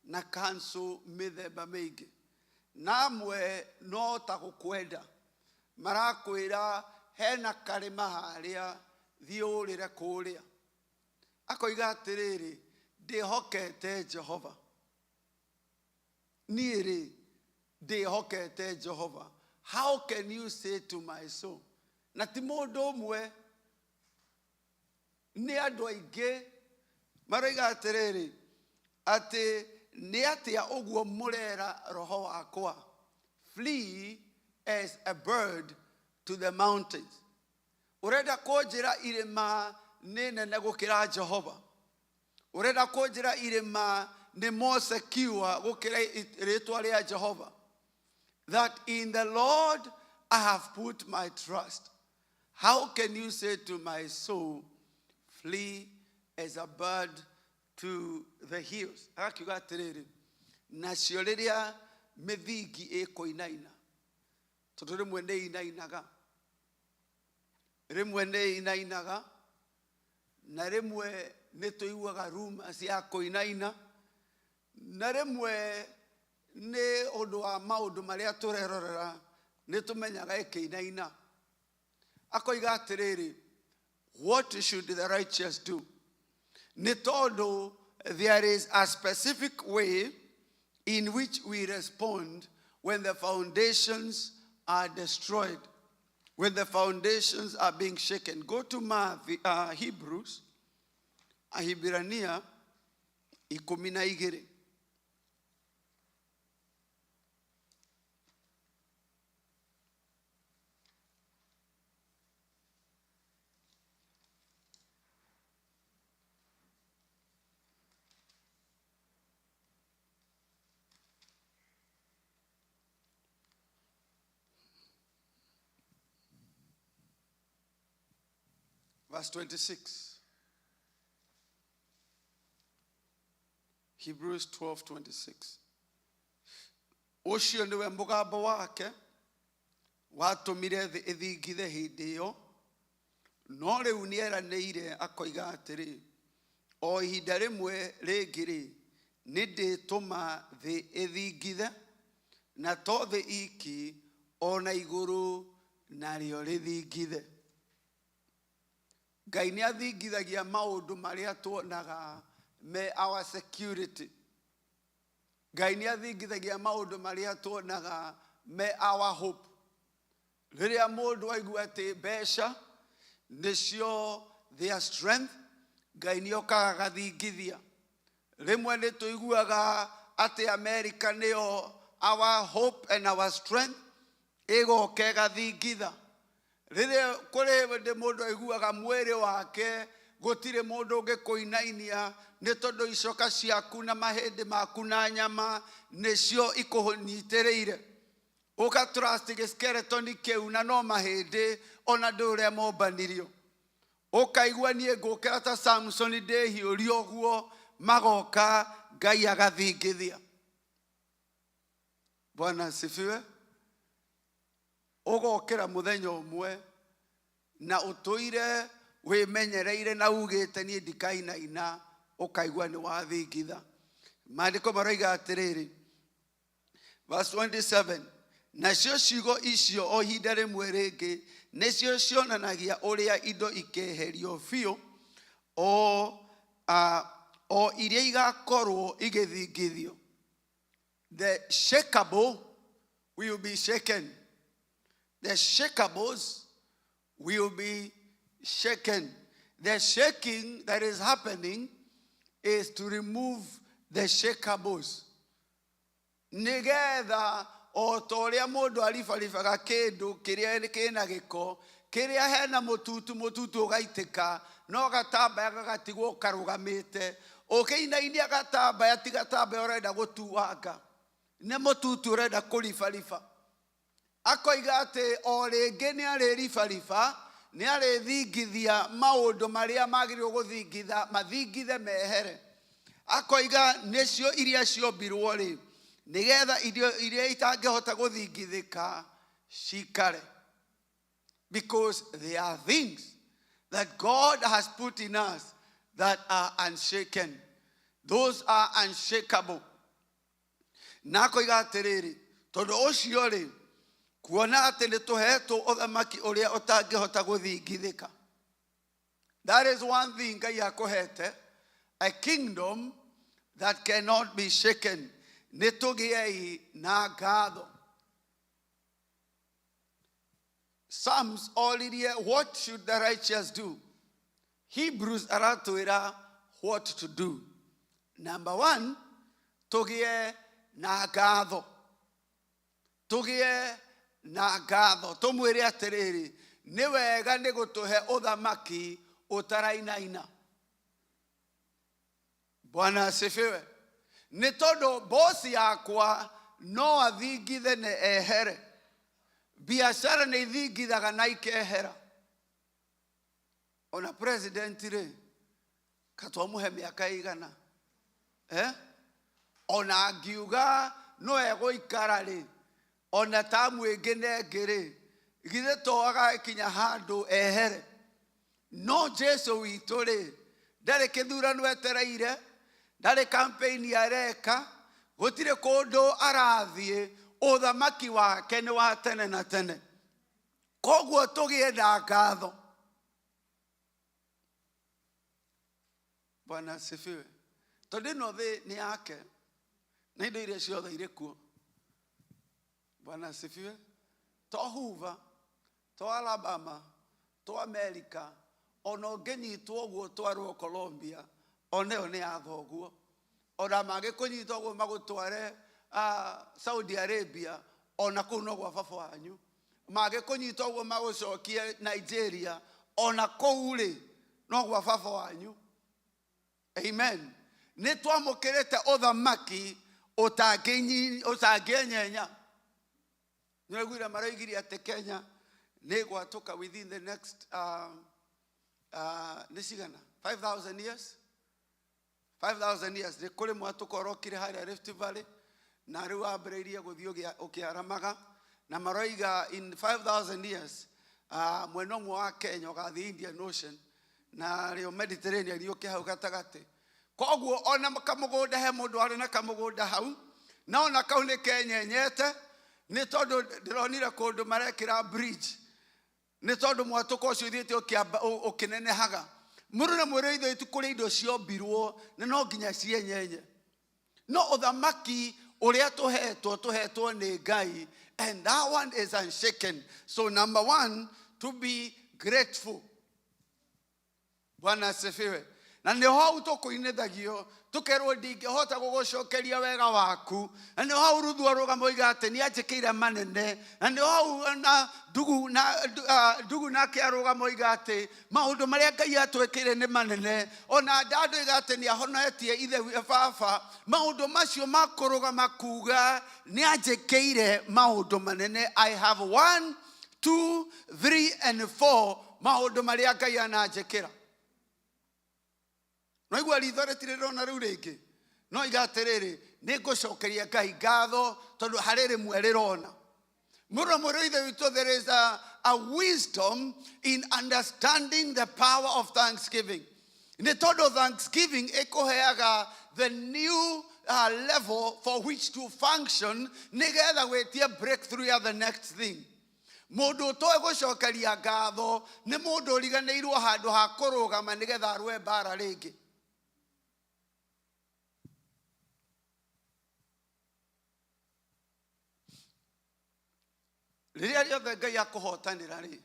na counsel mĩthemba mĩingĩ. Na amwe no ta gũkwenda marakwĩra hena karĩma harĩa, thiĩ ũrĩre kũrĩa. Akoiga atĩrĩrĩ, ndĩhokete Jehova. Niĩ rĩ, ndĩhokete Jehova. How can you say to my soul? Na ti mũndũ ũmwe, nĩ andũ aingĩ maroiga atĩrĩrĩ, atĩ nĩ atĩa ũguo mũrera roho wakwa? Flee as a bird to the mountains. Ũrenda kũnjĩra irĩma nĩ nene gũkĩra Jehova? Ũrenda kũnjĩra irĩma nĩ more secure gũkĩra rĩtwa rĩa Jehova? That in the Lord I have put my trust. How can you say to my soul, flee as a bird to the hills? Agakiuga atĩrĩrĩ, nacio rĩrĩa mĩthingi ĩkũinaina, tondũ rĩmwe nĩ inainaga, rĩmwe nĩ inainaga, na rĩmwe nĩ tũiguaga ruma cia kũinaina, na rĩmwe nĩ ũndũ wa maũndũ marĩa tũrerorera nĩ tũmenyaga ĩkĩinaina. Akoiga atĩrĩrĩ, what should the righteous do? Nĩ tondũ there is a specific way in which we respond when the foundations are destroyed, when the foundations are being shaken. Go to Matthew, Hebrews, Ahibirania 12. Verse 26. Hebrews 12 26. Ũcio nĩwe mũgambo wake watũmire thĩ ĩthingithe hĩndĩ ĩyo, no rĩu nĩeranĩire akoiga atĩrĩ, o ihinda rĩmwe rĩngĩ-rĩ, nĩndĩtũma thĩ ĩthingithe, na to thĩ iki, o na igũrũ narĩo rĩthingithe. Ngai nĩ athingithagia maũndũ marĩa tuonaga me our security. Ngai nĩ athingithagia maũndũ marĩa tuonaga me our hope. Rĩrĩa mũndũ aigua atĩ mbeca nĩcio their strength, Ngai nĩ okaga agathingithia. Rĩmwe nĩ tũiguaga atĩ America nĩyo our hope and our strength, ĩgoka ĩgathingitha. Rĩrĩa kũrĩ hĩndĩ mũndũ aiguaga mwĩrĩ wake gũtirĩ mũndũ ũngĩkũinainia nĩ tondũ icoka ciaku na mahĩndĩ maku na nyama nĩcio ikũnyitĩrĩire. Ũka trust gĩskeleton kĩu na no mahĩndĩ ona ndũĩ ũrĩa mombanirio. Ũkaigua niĩ ngũkĩra ta Samson ndĩhiũria ũguo magoka Ngai agathingithia. Bwana asifiwe. Ũgokĩra mũthenya ũmwe na ũtũire wĩmenyereire na ugĩte niĩ ndikainaina, ũkaigua nĩ wathingitha. Maandĩko maroiga atĩrĩrĩ, verse 27, nacio ciugo icio o ihinda rĩmwe rĩngĩ nĩcio cionanagia ũrĩa indo ikeherio biũ o, o iria igakorwo igĩthingithio. The shakeable will be shaken. The shakables will be shaken. The shaking that is happening is to remove the shakables. Nĩgetha o ta ũrĩa mũndũ aribaribaga kĩndũ kĩrĩa kĩna gĩko, kĩrĩa hena mũtutu mũtutu ũgaitĩka, no gatambaya gagatigwo karũgamĩte. Ũkĩinainia gatambaya ti gatambaya ũrenda gũtuanga, nĩ mũtutu ũrenda kũribariba. Akoiga atĩ o rĩngĩ nĩ arĩribariba, nĩ arĩthingithia maũndũ marĩa magĩrĩirwo gũthingitha, mathingithe mehere. Akoiga nĩcio iria ciombirwo rĩ, nĩgetha irio iria itangĩhota gũthingithĩka cikare. Because there are things that God has put in us that are unshaken. Those are unshakable. Na akoiga atĩrĩrĩ, tondũ ũcio rĩ, kuona atĩ nĩ tũheetwo ũthamaki ũrĩa ũtangĩhota gũthingithĩka. That is one thing Ngai akũhete, a kingdom that cannot be shaken. Nĩ tũgĩei na ngatho. Psalms oririe what should the righteous do? Hebrews aratwĩra what to do. Number one, tũgĩe na ngatho. Tũgĩe na ngatho. Tũmwĩre atĩrĩrĩ, nĩ wega nĩ gũtũhe ũthamaki ũtarainaina. Bwana asifiwe. Nĩ tondũ bosi yakwa no athingithe na ehere. Biacara nĩ ithingithaga na ikehera. Ona president rĩ, katwamũhe mĩaka ĩigana? Eh? Ona angiuga no egũikara rĩ, ona tamu ĩngĩ na ĩngĩ rĩ, githĩ to agakinya handũ ehere? No Jesu witũ rĩ, ndarĩ kĩthurano etereire, ndarĩ campaign areka, gũtirĩ kũndũ arathiĩ, ũthamaki wake nĩ wa tene na tene. Koguo tũgĩe na ngatho. Bwana asifiwe. Tondũ ĩno thĩ nĩ yake na indo iria ciothe irĩ kuo. Bwana asifiwe. To Hoover, to Alabama, to America, ona ũngĩnyitwo ũguo ũtwarwo Colombia, ona ĩyo nĩ ya thoguo. Ona mangĩkũnyita ũguo magũtware Saudi Arabia, ona kũu no gwa baba wanyu. Mangĩkũnyita ũguo magũcokie Nigeria, ona kũu rĩ, no gwa baba wanyu. Amen. Nĩ twamũkĩrĩte ũthamaki ũtangĩenyenya. Nĩwaiguire maroigire atĩ Kenya nĩ ĩgwatũka within the next Nĩ cigana 5000 years 5000 years nĩ kũrĩ mwatũka ũrokire harĩa Rift Valley na rĩu wambĩrĩirie gũthiĩ ũkĩaramaga na maroiga in 5000 years mwena ũmwe wa Kenya ũgathiĩ Indian Ocean na rĩo Mediterranean yũke hau gatagatĩ. Koguo ona kamũgũnda he mũndũ warĩ na kamũgũnda hau na ona kau nĩ kenyenyete nĩ tondũ ndĩronire kũndũ marekĩra bridge nĩ tondũ mwatũka ũcio ũthiĩte ũkĩnenehaga. Mũrũ na mwĩrĩ ithe witũ kũrĩ indo ciombirwo na no nginya cienyenye. No ũthamaki ũrĩa tũhetwo tũhetwo nĩ Ngai, and that one is unshaken. So number one, to be grateful. Bwana asifiwe. Na nĩ hau tũkũinithagio tũkerwo ndingĩhota gũgũcokeria wega waku. Na nĩ hau Ruthu arũgama oiga atĩ nĩ anjĩkĩire manene. Na nĩ hau na ndugu na ndugu nake arũgama oiga atĩ maũndũ marĩa Ngai atwĩkĩire nĩ manene. Ona Ndandũ oiga atĩ nĩ ahonetie ithe baba. Maũndũ macio ma kũrũgama kuga nĩ anjĩkĩire maũndũ manene. I have 1, 2, 3 and 4 maũndũ marĩa Ngai ananjĩkĩra. No igua ritho rĩtirĩ rĩrona rĩu rĩngĩ. No iga atĩrĩrĩ, nĩ ngũcokeria Ngai ngatho tondũ harĩ rĩmwe rĩrona. Mũrũ na mwĩrĩ ithe witũ, there is a wisdom in understanding the power of thanksgiving. Nĩ tondũ thanksgiving ĩkũheaga the new level for which to function nĩgetha gwĩtia breakthrough ya the next thing. Mũndũ ũtoĩ gũcokeria ngatho nĩ mũndũ ũriganĩirwo handũ ha kũrũgama nĩgetha arũe mbara rĩngĩ. Rĩrĩa rĩothe Ngai akũhotanĩra rĩ,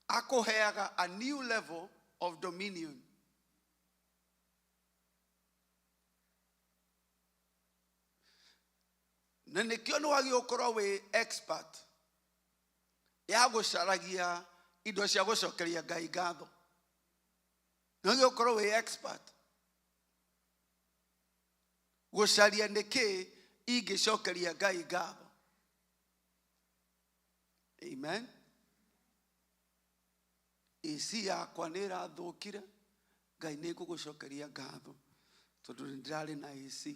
akũheaga a new level of dominion. Na nĩkĩo nĩ wagĩrĩirwo gũkorwo wĩ expert ya gũcaragia indo cia gũcokeria Ngai ngatho. Nĩ wagĩrĩirwo gũkorwo wĩ expert gũcaria nĩkĩ ingĩcokeria Ngai ngatho. Amen. AC yakwa nĩ ĩrathũkire, Ngai nĩ ngũgũcokeria ngatho tondũ nĩ ndĩrarĩ na AC.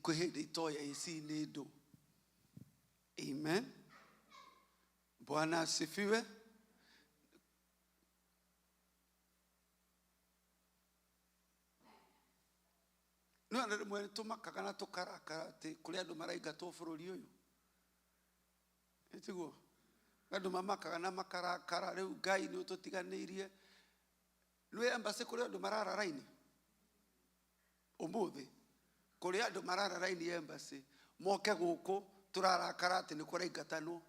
Kwĩ hĩndĩ itoĩ AC nĩ ndũ. Amen. Bwana asifiwe. No na rĩmwe nĩ tũmakaga na tũkarakara atĩ kũrĩ andũ maraingatwo bũrũri ũyũ. Ĩtiguo? Andũ mamakaga na makarakara rĩu Ngai nĩ ũtũtiganĩirie. Nĩ embassy kũrĩ andũ marara raini? Ũmũthĩ kũrĩ andũ marara raini embassy moke gũkũ tũrarakara atĩ nĩ kũraingatanwo.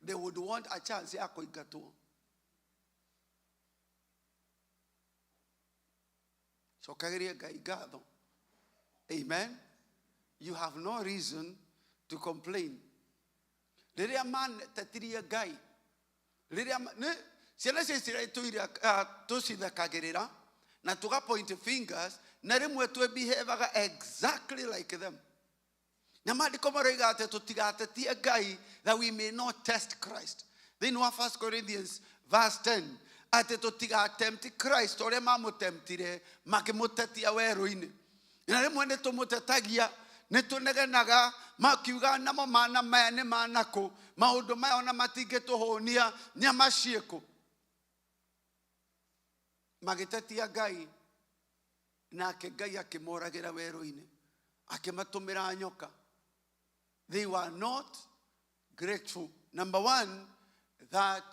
They would want a chance ya kũingatwo. Cokagĩria Ngai ngatho. Amen. You have no reason to complain. Rĩrĩa manetetirie Ngai, rĩrĩa nĩ ciana cia Isiraeli tũire tũcithekagĩrĩra na tũga point fingers na rĩmwe twĩbehavaga exactly like them. Na maandĩko maroiga atĩ tũtigatetie Ngai that we may not test Christ. Thĩinĩ wa 1 Corinthians verse 10 atĩ tũtigatempt Christ ũrĩa mamũtemptire makĩmũtetia werũ-inĩ. Na rĩmwe nĩ tũmũtetagia, nĩ tũnegenaga, makiuga namo mana maya nĩ manakũ, maũndũ maya ona matingĩtũhũnia, nyama ciĩkũ. Magĩtetia Ngai, nake Ngai akĩmoragĩra werũ-inĩ, akĩmatũmĩra nyoka. They were not grateful. Number one, that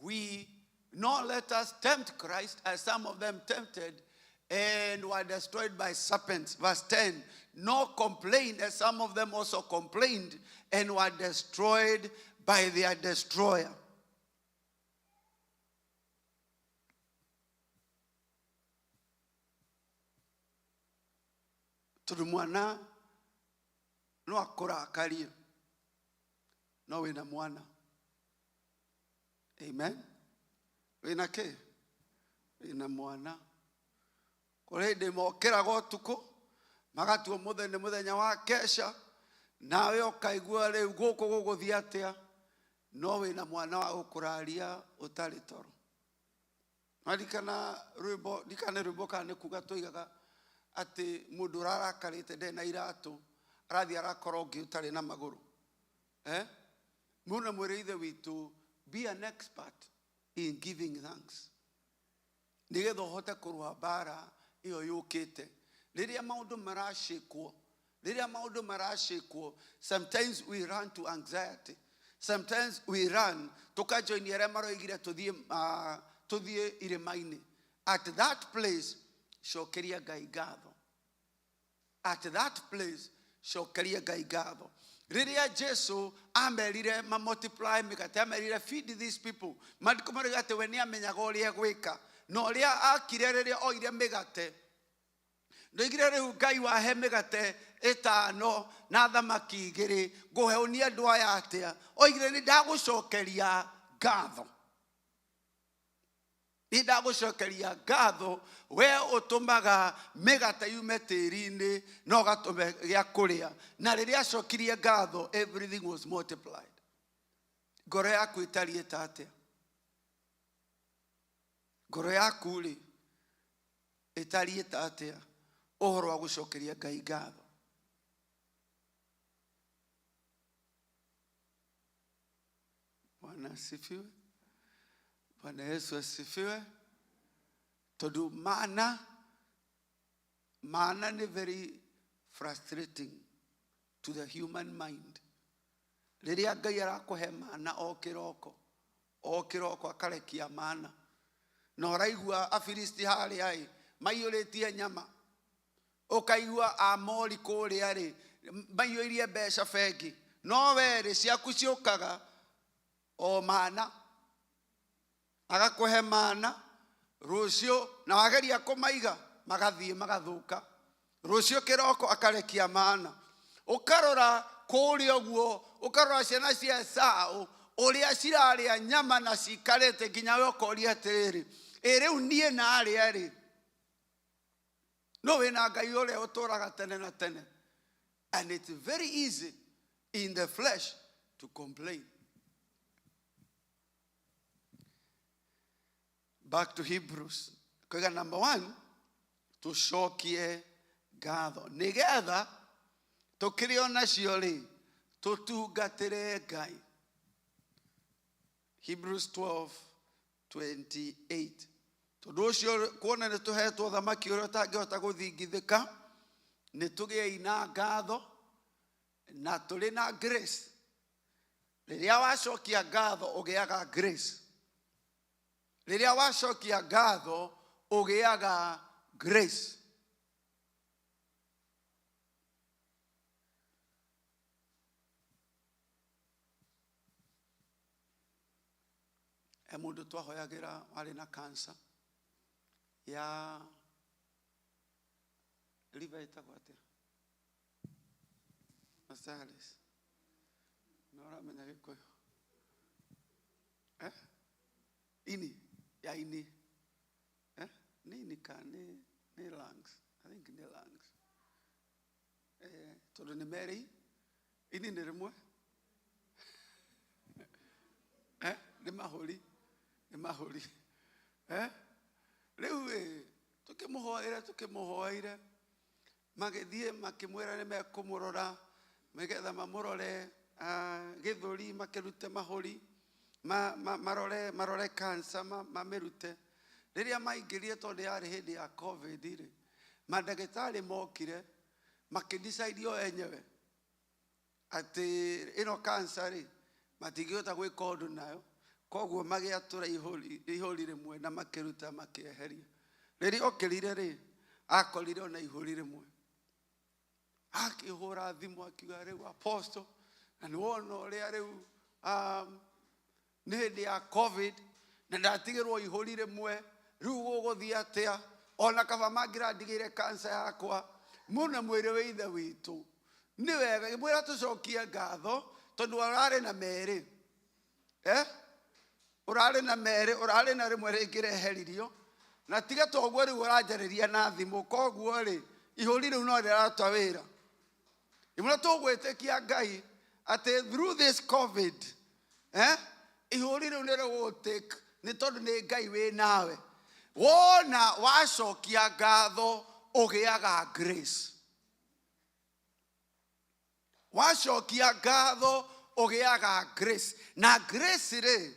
we not let us tempt Christ as some of them tempted and were destroyed by serpents. Verse 10, nor complain as some of them also complained and were destroyed by their destroyer. Tondũ mwana no akũrakarie, no wĩna mwana. Amen. Wĩna kĩ? Wĩna mwana. Kũrĩ hĩndĩ mokĩraga ũtukũ, magatua mũthenya nĩ mũthenya wa kesha, nawe ũkaigua rĩu gũkũ gũgũthiĩ atĩa, no wĩna mwana wa gũkũraria ũtarĩ toro. Nwaririkana rwĩmbo, ndikane rwĩmbo kana nĩ kuga twoigaga atĩ mũndũ ũrarakarĩte ndarĩ na iratũ, arathiĩ arakora ũngĩ ũtarĩ na magũrũ. Eh? Mũna mwĩrĩ ithe witũ, be an expert in giving thanks. Nĩgetha ũhote kũrũa mbara ĩyo yũkĩte. Rĩrĩa maũndũ maracĩkwo, rĩrĩa maũndũ maracĩkwo, sometimes we run to anxiety. Sometimes we run, tũkajoini arĩa maroigire tũthiĩ, tũthiĩ irĩma-inĩ. At that place, cokeria Ngai ngatho. At that place, cokeria Ngai ngatho. Rĩrĩa Jesu amerire ma multiply mĩgate, amerire feed these people, maandĩko maroiga atĩ we nĩ amenyaga ũrĩa egwĩka. Na ũrĩa akire rĩrĩa oire mĩgate, ndoigire rĩu Ngai wahe mĩgate ĩtano na thamaki igĩrĩ, ngũheũnia andũ aya atĩa? Oigire nĩ ndagũcokeria ngatho. Nĩ ndagũcokeria ngatho, we ũtũmaga mĩgate yume tĩri-inĩ na ũgatũme gĩa kũrĩa. Na rĩrĩa acokirie ngatho, everything was multiplied. Ngoro yaku ĩtariĩ ta atĩa? Ngoro yaku rĩ, ĩtariĩ ta atĩa ũhoro wa gũcokeria Ngai ngatho? Bwana asifiwe. Bwana Yesu asifiwe. Tondu mana, mana nĩ very frustrating to the human mind. Rĩrĩa Ngai arakũhe mana o kĩroko, o kĩroko akarekia mana, na ũraigua Afilisti harĩa ĩ maiyũrĩtie nyama, ũkaigua Amori kũrĩa rĩ maiyũirie mbeca bengi, no we rĩ ciaku ciũkaga o mana, agakũhe mana rũciũ, na wageria kũmaiga magathiĩ magathũka, rũciũ kĩroko akarekia mana. Ũkarora kũrĩa ũguo, ũkarora ciana cia Esau ũrĩa cirarĩa nyama na cikarĩte, nginya we ũkoria atĩrĩrĩ, ĩ rĩu niĩ narĩa rĩ? No wĩna Ngai ũrĩa ũtũraga tene na tene. And it's very easy in the flesh to complain. Back to Hebrews. Koiga number 1, tũcokie ngatho nĩgetha tũkĩrĩ o nacio rĩ tũtungatĩre Ngai. Hebrews 12:28. Tondũ ũcio kuona nĩ tũhetwo thamaki ũrĩa ũtangĩhota gũthingithĩka, nĩ tũgĩei na ngatho na tũrĩ na grace. Rĩrĩa wacokia ngatho ũgĩaga grace. Rĩrĩa wacokia ngatho ũgĩaga grace. He mũndũ twahoyagĩra warĩ na cancer ya liver, ĩtagwo atĩa? Pastor Alice, nĩ ũramenya Gĩkũyũ? Eh? Ini, ya ini. Eh? Nĩ ini ka nĩ nĩ lungs? I think nĩ lungs. Eh, tondũ nĩ merĩ, ini nĩ rĩmwe. Eh, nĩ mahũri, nĩ mahũri. Eh? Rĩu ĩ, tũkĩmũhoere, tũkĩmũhoeire, magĩthiĩ makĩmwĩra nĩ mekũmũrora, nĩgetha mamũrore, gĩthũri, makĩrute mahũri, marore, marore cancer, mamĩrute. Rĩrĩa maingĩrire, tondũ yarĩ hĩndĩ ya COVID rĩ, mandagĩtarĩ mokire, makĩdecide o enyewe atĩ ĩno cancer rĩ, matingĩhota gwĩka ũndũ nayo, koguo magĩatũra ihũri, ihũri rĩmwe na makĩruta makĩeheria. Rĩrĩa okĩrire rĩ, akorire ona ihũri rĩmwe. Akĩhũra thimũ akiuga rĩu apostle, na nĩ wona ũrĩa rĩu, nĩ hĩndĩ ya COVID na ndatigĩrwo ihũri rĩmwe, rĩu gũgũthiĩ atĩa? Ona kaba mangĩrandigĩire cancer yakwa. Mũna mwĩrĩ wa ithe witũ nĩ wega ngĩmwĩra tũcokie ngatho, tondũ ũrarĩ na merĩ. Eh? Ũrarĩ na merĩ, ũrarĩ na rĩmwe rĩngĩreheririo, na tiga toguo rĩu ũranjarĩria na thimũ, koguo rĩ ihũri rĩu no rĩraruta wĩra. Ngĩmwĩra tũgwĩtĩkia Ngai atĩ through this COVID, eh? Ihũri rĩu nĩ rĩgũgũtake, nĩ tondũ nĩ Ngai wĩ nawe. Wona wacokia ngatho ũgĩaga grace. Wacokia ngatho ũgĩaga grace. Na grace rĩ,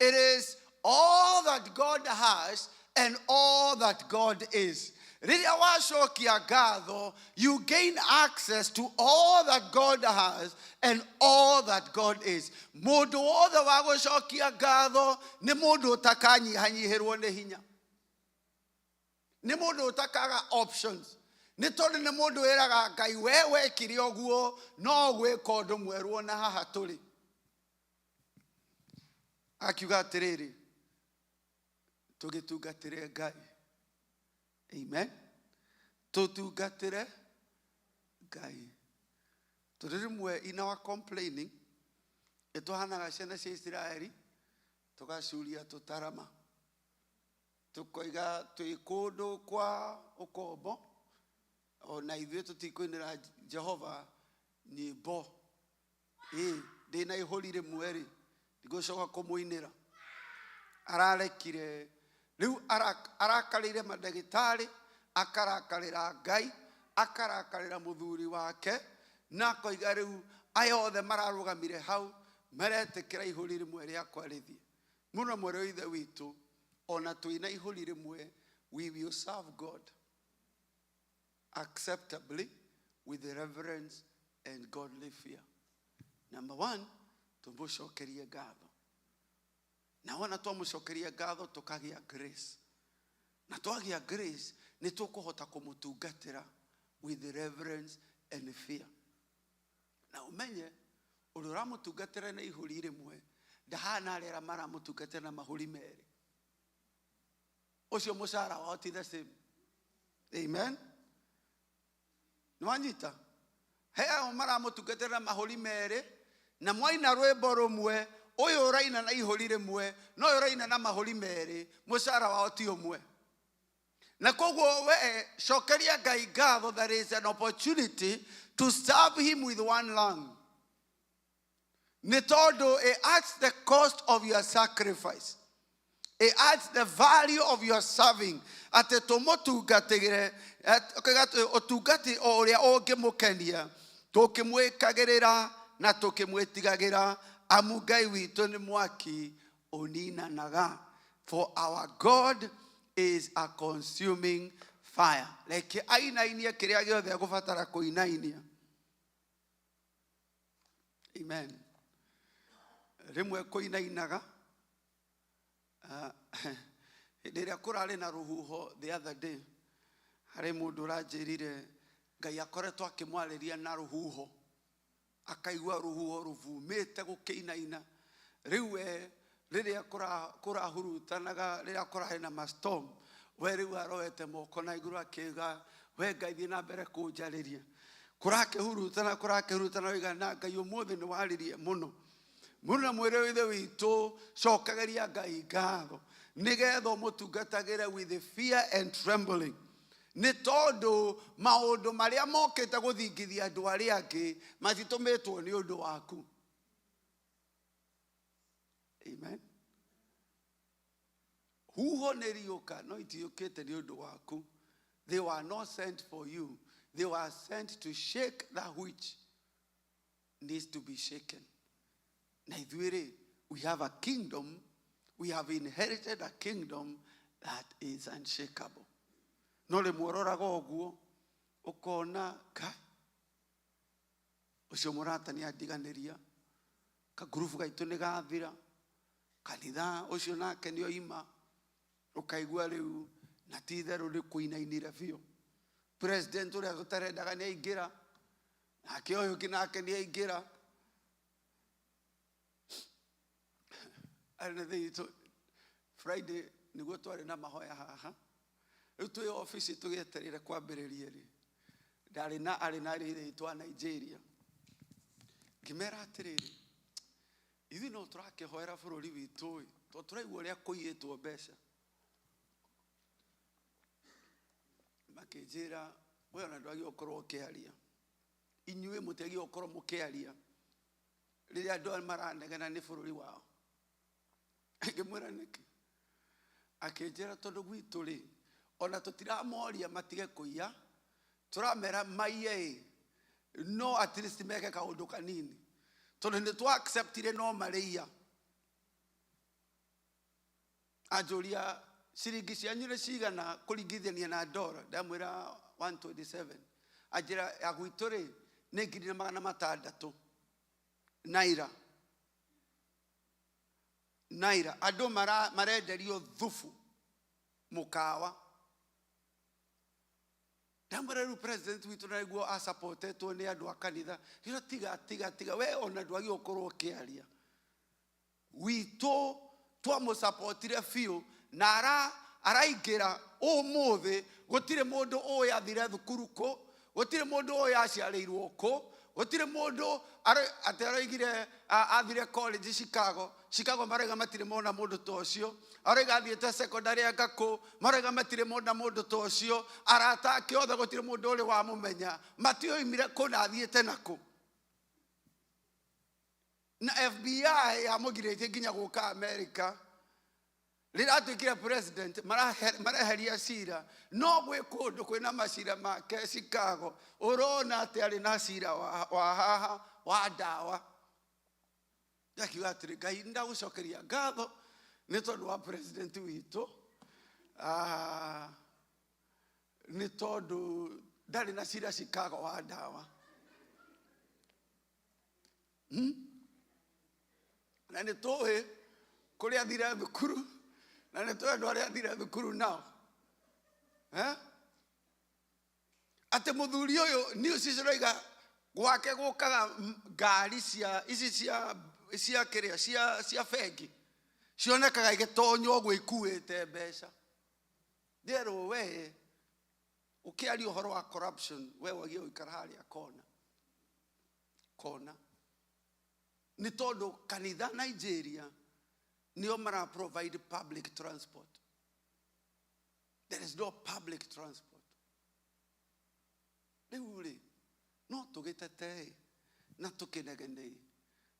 it is all that God has and all that God is. Rĩrĩa wacokia ngatho, you gain access to all that God has and all that God is. Mũndũ wothe wa gũcokia ngatho nĩ mũndũ ũtakanyihanyihĩrwo nĩ hinya. Nĩ mũndũ ũtakaga options. Nĩ tondũ nĩ mũndũ wĩraga Ngai we wekire ũguo no gwĩka ũndũ mwerũ ona haha tũrĩ. Akiuga atĩrĩrĩ, tũgĩtungatĩre Ngai. Amen. Tũtungatĩre Ngai. Tondũ rĩmwe in our complaining, ĩtũhanaga ciana cia Isiraeli, tũgacuria tũtarama. Tũkoiga twĩ kũndũ kwa ũkombo, ona ithuĩ tũtikũinĩra Jehova nyĩmbo. Ĩ, ndĩna ihũri rĩmwe rĩ, ndigũcoka kũmũinĩra. Ararekire, rĩu arakarĩire mandagĩtarĩ, akarakarĩra Ngai, akarakarĩra mũthuri wake, na akoiga rĩu aya othe mararũgamire hau, maretĩkĩra ihũri rĩmwe rĩakwa rĩthiĩ. Mũno mwerũ wa Ithe witũ, ona twĩna ihũri rĩmwe, we will serve God acceptably with reverence and godly fear. Number one, tũmũcokerie ngatho. Na wona twamũcokeria ngatho tũkagĩa grace. Na twagĩa grace, nĩ tũkũhota kũmũtungatĩra with reverence and fear. Na ũmenye, ũrĩa ũramũtungatĩra na ihũri rĩmwe, ndahana arĩa maramũtungatĩra na mahũri merĩ. Ũcio mũcara wao ti the same. Amen. Nĩ wanyita? He ao maramũtungatĩra na mahũri merĩ, na mwaina rwĩmbo rũmwe, ũyũ ũraina na ihũri rĩmwe, na ũyũ ũraina na mahũri merĩ, mũcara wao ti ũmwe. Na koguo we cokeria Ngai ngatho, there is an opportunity to serve him with one lung. Nĩ tondũ it adds the cost of your sacrifice. It adds the value of your serving. Atĩ tũmũtungatĩre, ũtungati o ũrĩa ũngĩmũkenia, tũkĩmwĩkagĩrĩra na tũkĩmwĩtigagĩra, amu Ngai witũ nĩ mwaki ũninanaga. For our God is a consuming fire. Reke ainainie kĩrĩa gĩothe egũbatara kũinainia. Amen. Rĩmwe kũinainaga, hĩndĩ ĩrĩa kũrarĩ na rũhuho the other day, harĩ mũndũ ũranjĩrire Ngai akoretwo akĩmwarĩria na rũhuho, akaigua rũhuho rũvumĩte gũkĩinaina. Rĩu we rĩrĩa kũrahurutanaga, rĩrĩa kũrarĩ na ma-storm, we rĩu aroete moko na igũrũ akiuga, we Ngai thiĩ na mbere kũnjarĩria. Kũrakĩhurutana, kũrakĩhurutana, oiga na Ngai ũmũthĩ nĩ waririe mũno. Mũno na mwĩrĩ wa Ithe witũ, cokagĩria Ngai ngatho, nĩgetha ũmũtungatagĩre with fear and trembling. Nĩ tondũ maũndũ marĩa mokĩte gũthingithia andũ arĩa angĩ matitũmĩtwo nĩ ũndũ waku. Amen. Huho nĩ riũka, no itiũkĩte nĩ ũndũ waku. They were not sent for you. They were sent to shake that which needs to be shaken. Na ithuĩ rĩ, we have a kingdom, we have inherited a kingdom that is unshakable. No rĩmwe ũroraga ũguo, ũkona Ngai, ũcio mũrata nĩ andiganĩria, kagurubu gaitũ nĩ gathira, kanitha ũcio nake nĩ oima, ũkaigua rĩu na ti itherũ nĩ kũinainire biũ. President ũrĩa tũtarendaga nĩ aingĩra, nake ũyũ ũngĩ nake nĩ aingĩra. Arĩ na thĩinĩ Friday nĩguo twarĩ na mahoya haha. Rĩu twĩ obici tũgĩetereire kwambĩrĩria rĩ, ndarĩ na arĩ na arĩ ithe witũ wa Nigeria. Ngĩmera atĩrĩrĩ, ithuĩ no tũrakĩhoera bũrũri witũ ĩ, tondũ tũraigua ũrĩa kũiyĩtwo mbeca. Makĩnjĩra, we ona ndwagĩrĩirwo gũkorwo ũkĩaria. Inyuĩ mũtiagĩrĩirwo gũkorwo mũkĩaria rĩrĩa andũ aya maranegena nĩ bũrũri wao. Ngĩmwĩra nĩkĩ? Akĩnjĩra tondũ gwitũ rĩ, ona tũtiramoria matige kũiya, tũramera maiye ĩ, no at least meke kaũndũ kanini, tondũ nĩ twa acceptire no marĩiya. Anjũria ciringi cianyu nĩ cigana kũringithania na ndora, ndamwĩra 127. Anjĩra ya gwitũ rĩ nĩ 1600 naira. Naira andũ marenderio thubu mũkawa. Ndamwĩra rĩu president witũ naguo asapotetwo nĩ andũ a kanitha. Rĩo tiga tiga tiga, we ona ndwagĩrĩirwo gũkorwo ũkĩaria. Witũ twamũsapotire biũ na araingĩra ũmũthĩ, gũtirĩ mũndũ ũĩ athire thukuru kũ, gũtirĩ mũndũ ũĩ aciarĩirwo kũ, gũtirĩ mũndũ atĩ aroigire athire college Chicago. Chicago marauga matirĩ mona mũndũ ta ũcio, arauga athiĩte secondary anga kũ, marauga matirĩ mona mũndũ ta ũcio, arata ake othe gũtirĩ mũndũ ũrĩ wamũmenya, matioimire kũ na athiĩte nakũ. Na FBI yamũgirĩtie nginya gũka America. Rĩrĩa atuĩkire president, mareheria cira, no gwĩ kũndũ kwĩna macira make Chicago, ũrona atĩ arĩ na cira wa haha wa ndawa. Ndakiuga atĩrĩ, Ngai ndagũcokeria ngatho nĩ tondũ wa president witũ, nĩ tondũ ndarĩ na cira Chicago wa ndawa. Na nĩ tũĩ kũrĩa athire thukuru, na nĩ tũĩ andũ arĩa athire thukuru nao. Atĩ mũthuri ũyũ news ciroiga gwake gũkaga ngari cia ici cia cia kĩrĩa cia cia bengi cionekaga igĩtonywo ũguo ikuĩte mbeca. Nderwo we ũkĩaria ũhoro wa corruption, we wagĩrĩirwo gũikara harĩa kona kona, nĩ tondũ kanitha Nigeria nĩo mara provide public transport. There is no public transport. Rĩu rĩ, no tũgĩtetee na tũkĩnegene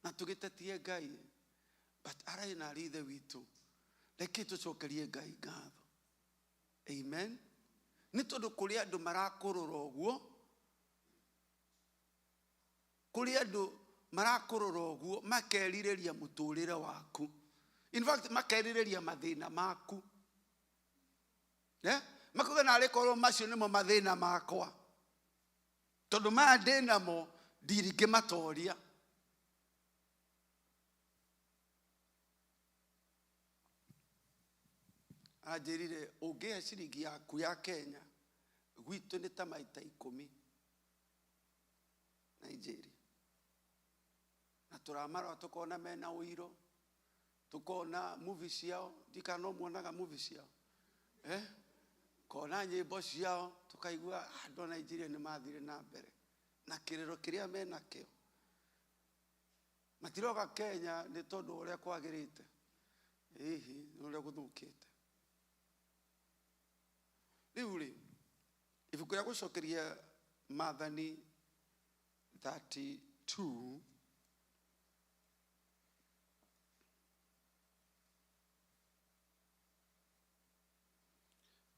na tũgĩtetie Ngai, but arĩ na arĩ ithe witũ, reke tũcokerie Ngai ngatho. Amen. Nĩ tondũ kũrĩ andũ marakũrũra ũguo, kũrĩ andũ marakũrũra ũguo makerirĩria mũtũrĩre waku. In fact, makerirĩria mathĩna maku. Makauga narĩ korwo macio nĩmo mathĩna makwa, tondũ maya ndĩ namo ndirĩngĩmatoria. Anjĩrire ũngĩhe ciringi yaku ya Kenya gwitũ nĩ ta maita 10 Nigeria. Na tũramarora tũkona mena ũiro, tũkona movie ciao, ndikana no muonaga movie ciao. Kona nyĩmbo ciao, tũkaigua andũ a Nigeria nĩ mathire na mbere na kĩrĩro kĩrĩa menakĩo. Matiroka Kenya nĩ tondũ ũrĩa kwagĩrĩte, hihi nĩ ũrĩa gũthũkĩte. Rĩu rĩ, ibuku rĩa gũcokeria Maathani 32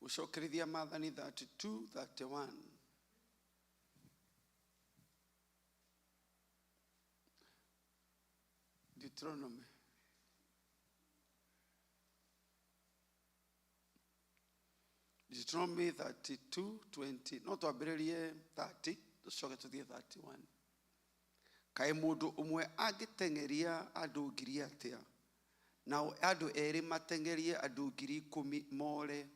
gũcokerithia Maathani 32 31. Deuteronomy. Deuteronomy 32 20. No twambĩrĩrie 30 tũcoke tũthiĩ 31. Kaĩ mũndũ ũmwe angĩteng'eria andũ ngiri atĩa, nao andũ erĩ mateng'erie andũ ngiri ikũmi more,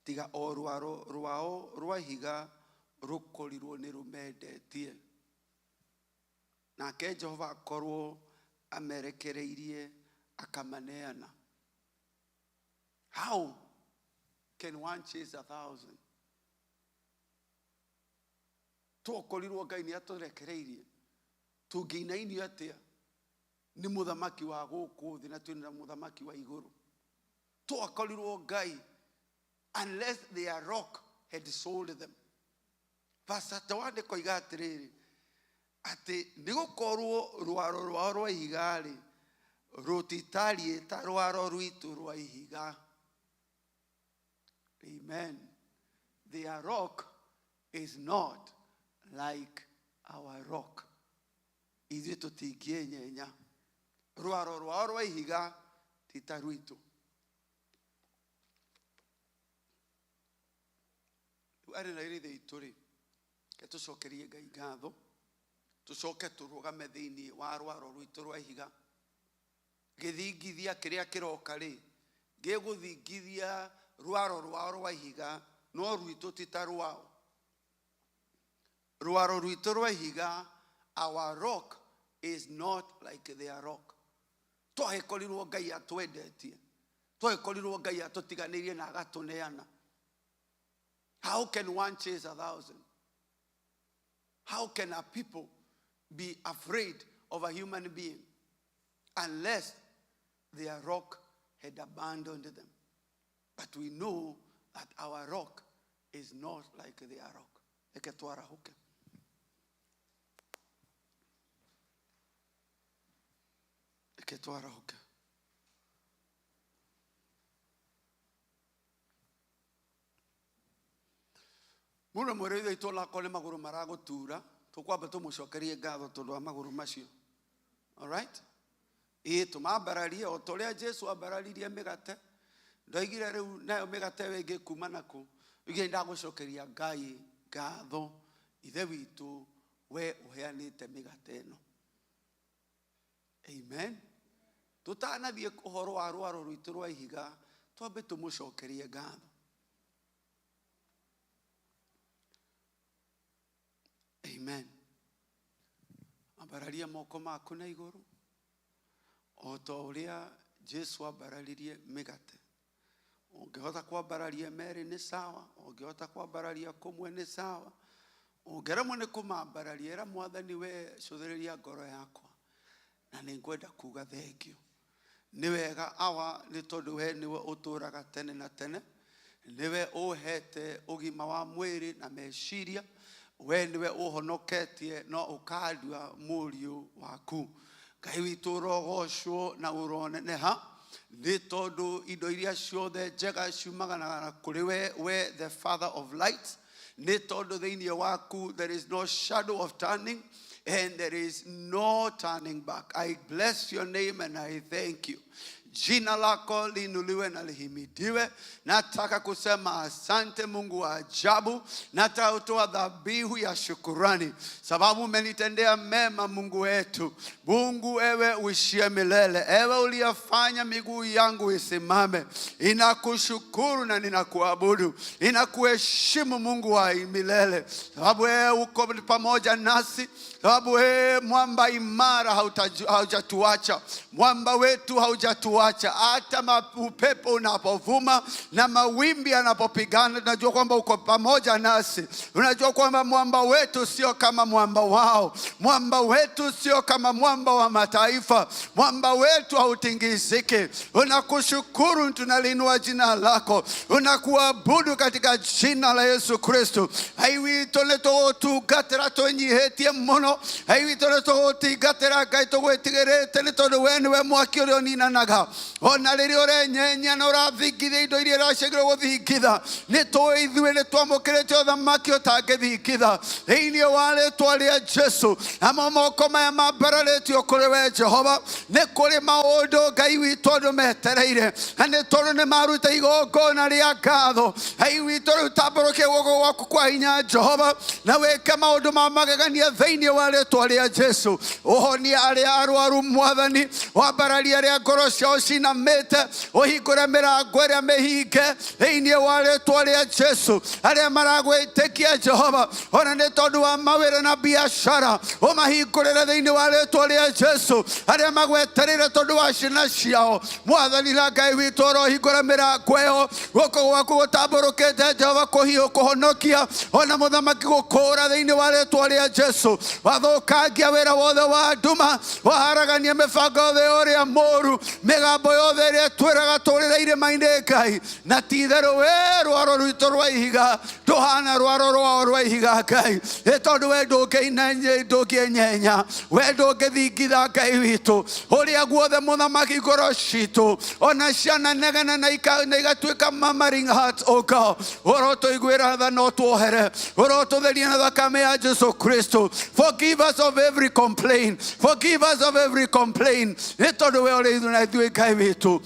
tiga o rwaro rwao rwa ihiga rũkorirwo nĩ rũmendetie. Nake Jehova akorwo amerekereirie akamaneana. How can one chase 1,000? Twakorirwo Ngai nĩ atũrekereirie, tũngĩinainio atĩa nĩ mũthamaki wa gũkũ thĩ na twĩna mũthamaki wa igũrũ? Twakorirwo Ngai, unless their rock had sold them. Verse 31 nĩkoiga atĩrĩrĩ, atĩ nĩgũkorwo rwaro rwao rwa ihiga-rĩ, rũtitariĩ ta rwaro rwitũ rwa ihiga. Amen. Their rock is not like our rock. Ithuĩ tũtingĩenyenya. Rwaro rwao rwa ihiga ti ta rwitũ. Rĩu arĩ na ithe itũ rĩ, reke tũcokerie Ngai ngatho, tũcoke tũrũgame thĩinĩ wa rwaro rwitũ rwa ihiga. Gĩthingithia kĩrĩa kĩroka rĩ, gĩgũthingithia rwaro rwao rwa ihiga, no rwitũ ti ta rwao. Rwaro rwitũ rwa ihiga, our rock is not like their rock. Twagĩkorirwo Ngai atwendetie, twagĩkorirwo Ngai atũtiganĩirie na agatũneana. How can one chase a thousand? How can a people be afraid of a human being unless their rock had abandoned them? But we know that our rock is not like their rock. Reke twarahuke. Reke twarahuke. Mũndũ mwĩrĩ ithe itũ onakorwo nĩ magũrũ maragũtura, tũkwamba tũmũcokerie ngatho tondũ wa magũrũ macio. Alright? Ĩĩ tũmambararie o ta ũrĩa Jesu ambararirie mĩgate. Ndoigire rĩu nayo mĩgate ĩyo ĩngĩ kuma nakũ. Oigire ndagũcokeria Ngai ngatho ithe witũ we ũheanĩte mĩgate ĩno. Amen. Tũtanathiĩ ũhoro wa rwaro rwitũ rwa ihiga, twambe tũmũcokerie ngatho. Amen. Ambararia moko maku na igũrũ o ta ũrĩa Jesu ambararirie mĩgate. Ũngĩhota kwambararia merĩ nĩ sawa, ũngĩhota kwambararia kũmwe nĩ sawa, ũngĩremwo nĩ kũmambararia ĩra Mwathani we cũthĩrĩria ngoro yakwa na nĩ ngwenda kuga thengio. Nĩ wega Awa nĩ tondũ we nĩwe ũtũũraga tene na tene, nĩwe ũhete ũgima wa mwĩrĩ na meciria, we nĩwe ũhonoketie no ũkandua mũriũ waku. Ngai witũ ũrogocwo na ũroneneha nĩ tondũ indo iria ciothe njega ciumaga na kũrĩ we, we the father of lights, nĩ tondũ thĩinĩ waku there is no shadow of turning and there is no turning back. I bless your name and I thank you. Jina lako liinuliwe na lihimidiwe. Nataka kusema asante Mungu wa ajabu. Nataka kutoa dhabihu ya shukurani, sababu umenitendea mema Mungu wetu. Mungu ewe uishie milele, ewe uliyefanya miguu yangu isimame, inakushukuru na ninakuabudu, ninakuheshimu Mungu wa milele, sababu wewe uko pamoja nasi, sababu wewe mwamba imara haujatuacha, mwamba wetu haujatuacha. Hata upepo unapovuma na mawimbi yanapopigana, tunajua kwamba uko pamoja nasi. Tunajua kwamba mwamba wetu sio kama mwamba wao, mwamba wetu sio kama mwamba wa mataifa, mwamba wetu hautingiziki. Unakushukuru, tunalinua jina lako, unakuabudu katika jina la Yesu Kristo. Ngai witũ nĩ tũgũtungatĩra twĩnyihĩtie mũno, Ngai witũ nĩ tũgũtingatĩra Ngai tũgwĩtigĩrĩte nĩ tondũ we nĩwe mwaki ũrĩa ũninanaga. Ona rĩrĩa ũrenyenya na ũrathingithia indo iria iracagĩrwo gũthingitha, nĩ tũĩ ithuĩ nĩ twamũkĩrĩte ũthamaki ũtangĩthingitha thĩinĩ wa rĩtwa rĩa Jesu. Namo moko maya mambararĩtio kũrĩ we Jehova, nĩ kũrĩ maũndũ Ngai witũ andũ metereire, na nĩ tondũ nĩ maruta igongona rĩa ngatho. Ngai witũ rĩu tambũrũkia guoko gwaku kwa hinya Jehova, na wĩke maũndũ ma magegania thĩinĩ wa rĩtwa rĩa Jesu. Ũhonie arĩa arwaru Mwathani, wambararie arĩa ngoro ciao cinamĩte, ũhingũre mĩrango ĩrĩa mĩhinge thĩinĩ wa rĩtwa rĩa Jesu. Arĩa maragwĩtĩkia Jehova, ona nĩ tondũ wa mawĩra na biacara, ũmahingũrĩre thĩinĩ wa rĩtwa rĩa Jesu. Arĩa magwetereire tondũ wa ciana ciao, Mwathani na Ngai witũ ũrohingũra mĩrango ĩyo, guoko gwaku gũtambũrũkĩte Jehova kũhiũ kũhonokia, ona mũthamaki gũkũũra thĩinĩ wa rĩtwa rĩa Jesu. Wathũkangia wĩra wothe wa nduma, waharagania mĩbango yothe ya ũrĩa mũũru, Mĩgambo yothe ĩrĩa ĩtwĩraga tũrĩre irĩma-inĩ Ngai, na ti itherũ we rwaro rwitũ rwa ihiga ndũhana rwaro rwao rwa ihiga Ngai, nĩ tondũ we ndũngĩenyenya, we ndũngĩthingitha Ngai witũ. Ũrĩa guothe mũthamaki ngoro citũ ona ciana negana na igatuĩka murmuring hearts, O God, ũrotũiguĩra tha na ũtuohere, ũrotũtheria na thakame ya Jesu Kristo. Forgive us of every complaint, forgive us of every complaint, nĩ tondũ we ũrĩ ithuĩ na ithuĩ Ngai witũ,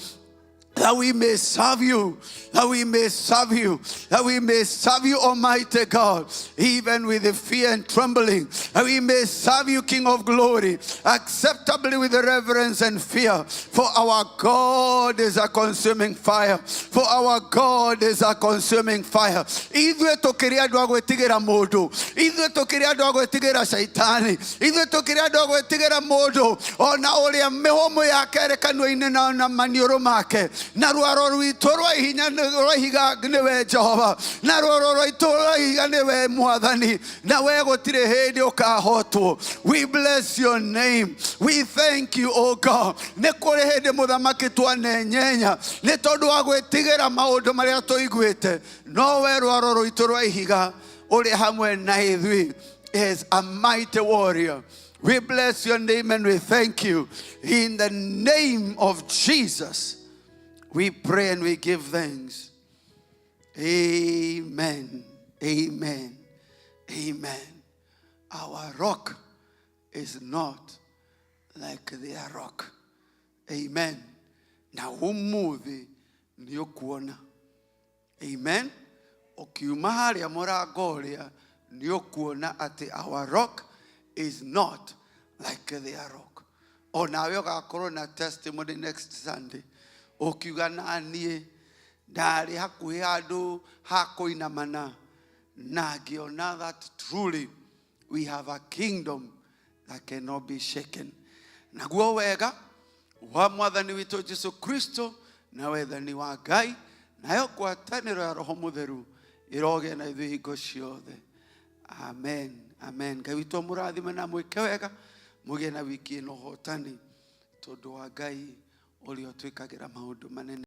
that we may serve you, that we may serve you, that we may serve you, Almighty God, even with the fear and trembling, that we may serve you, King of glory, acceptably with reverence and fear. For our God is a consuming fire. For our God is a consuming fire. Ithuĩ tũkĩrĩ andũ a gwĩtigĩra mũndũ, ithuĩ tũkĩrĩ andũ a gwĩtigĩra caitani, ithuĩ tũkĩrĩ andũ a gwĩtigĩra mũndũ ona ũrĩa mĩhũmũ yake ĩrĩ kanua-inĩ na maniũrũ make. Na rwaro rwitũ rwa ihinya rwa ihiga nĩwe Jehova, na rwaro rwaitũ rwa ihiga nĩwe Mwathani, na we gũtirĩ hĩndĩ ũkahotwo. We bless your name, we thank you, O God. Nĩ kũrĩ hĩndĩ mũthamaki twanenyenya nĩ tondũ wa gwĩtigĩra maũndũ marĩa tũiguĩte, no we rwaro rwitũ rwa ihiga ũrĩ hamwe na ithuĩ is a mighty warrior. We bless your name and we thank you. In the name of Jesus, we pray and we give thanks. Amen. Amen. Amen. Our rock is not like their rock. Amen. Na umuthi nĩ ũkuona. Amen. Ũkiuma harĩa mũrango ũrĩa nĩ ũkuona atĩ our rock is not like their rock. O nawe ũgakorwo na testimony next Sunday. Ũkiuga na niĩ ndarĩ hakuhĩ handũ ha kũinamana na ngĩona that truly we have a kingdom that cannot be shaken. Naguo wega wa Mwathani witũ Jesu Kristo na wendani wa Ngai nayo ngwatanĩro ya Roho Mũtheru ĩrogĩa na ithuĩ hingo ciothe. Amen. Amen. Ngai witũ amũrathime na mwĩke wega, mũgĩe na wiki ĩno ũhotani tondũ wa Ngai ũrĩa ũtwĩkagĩra maũndũ manene.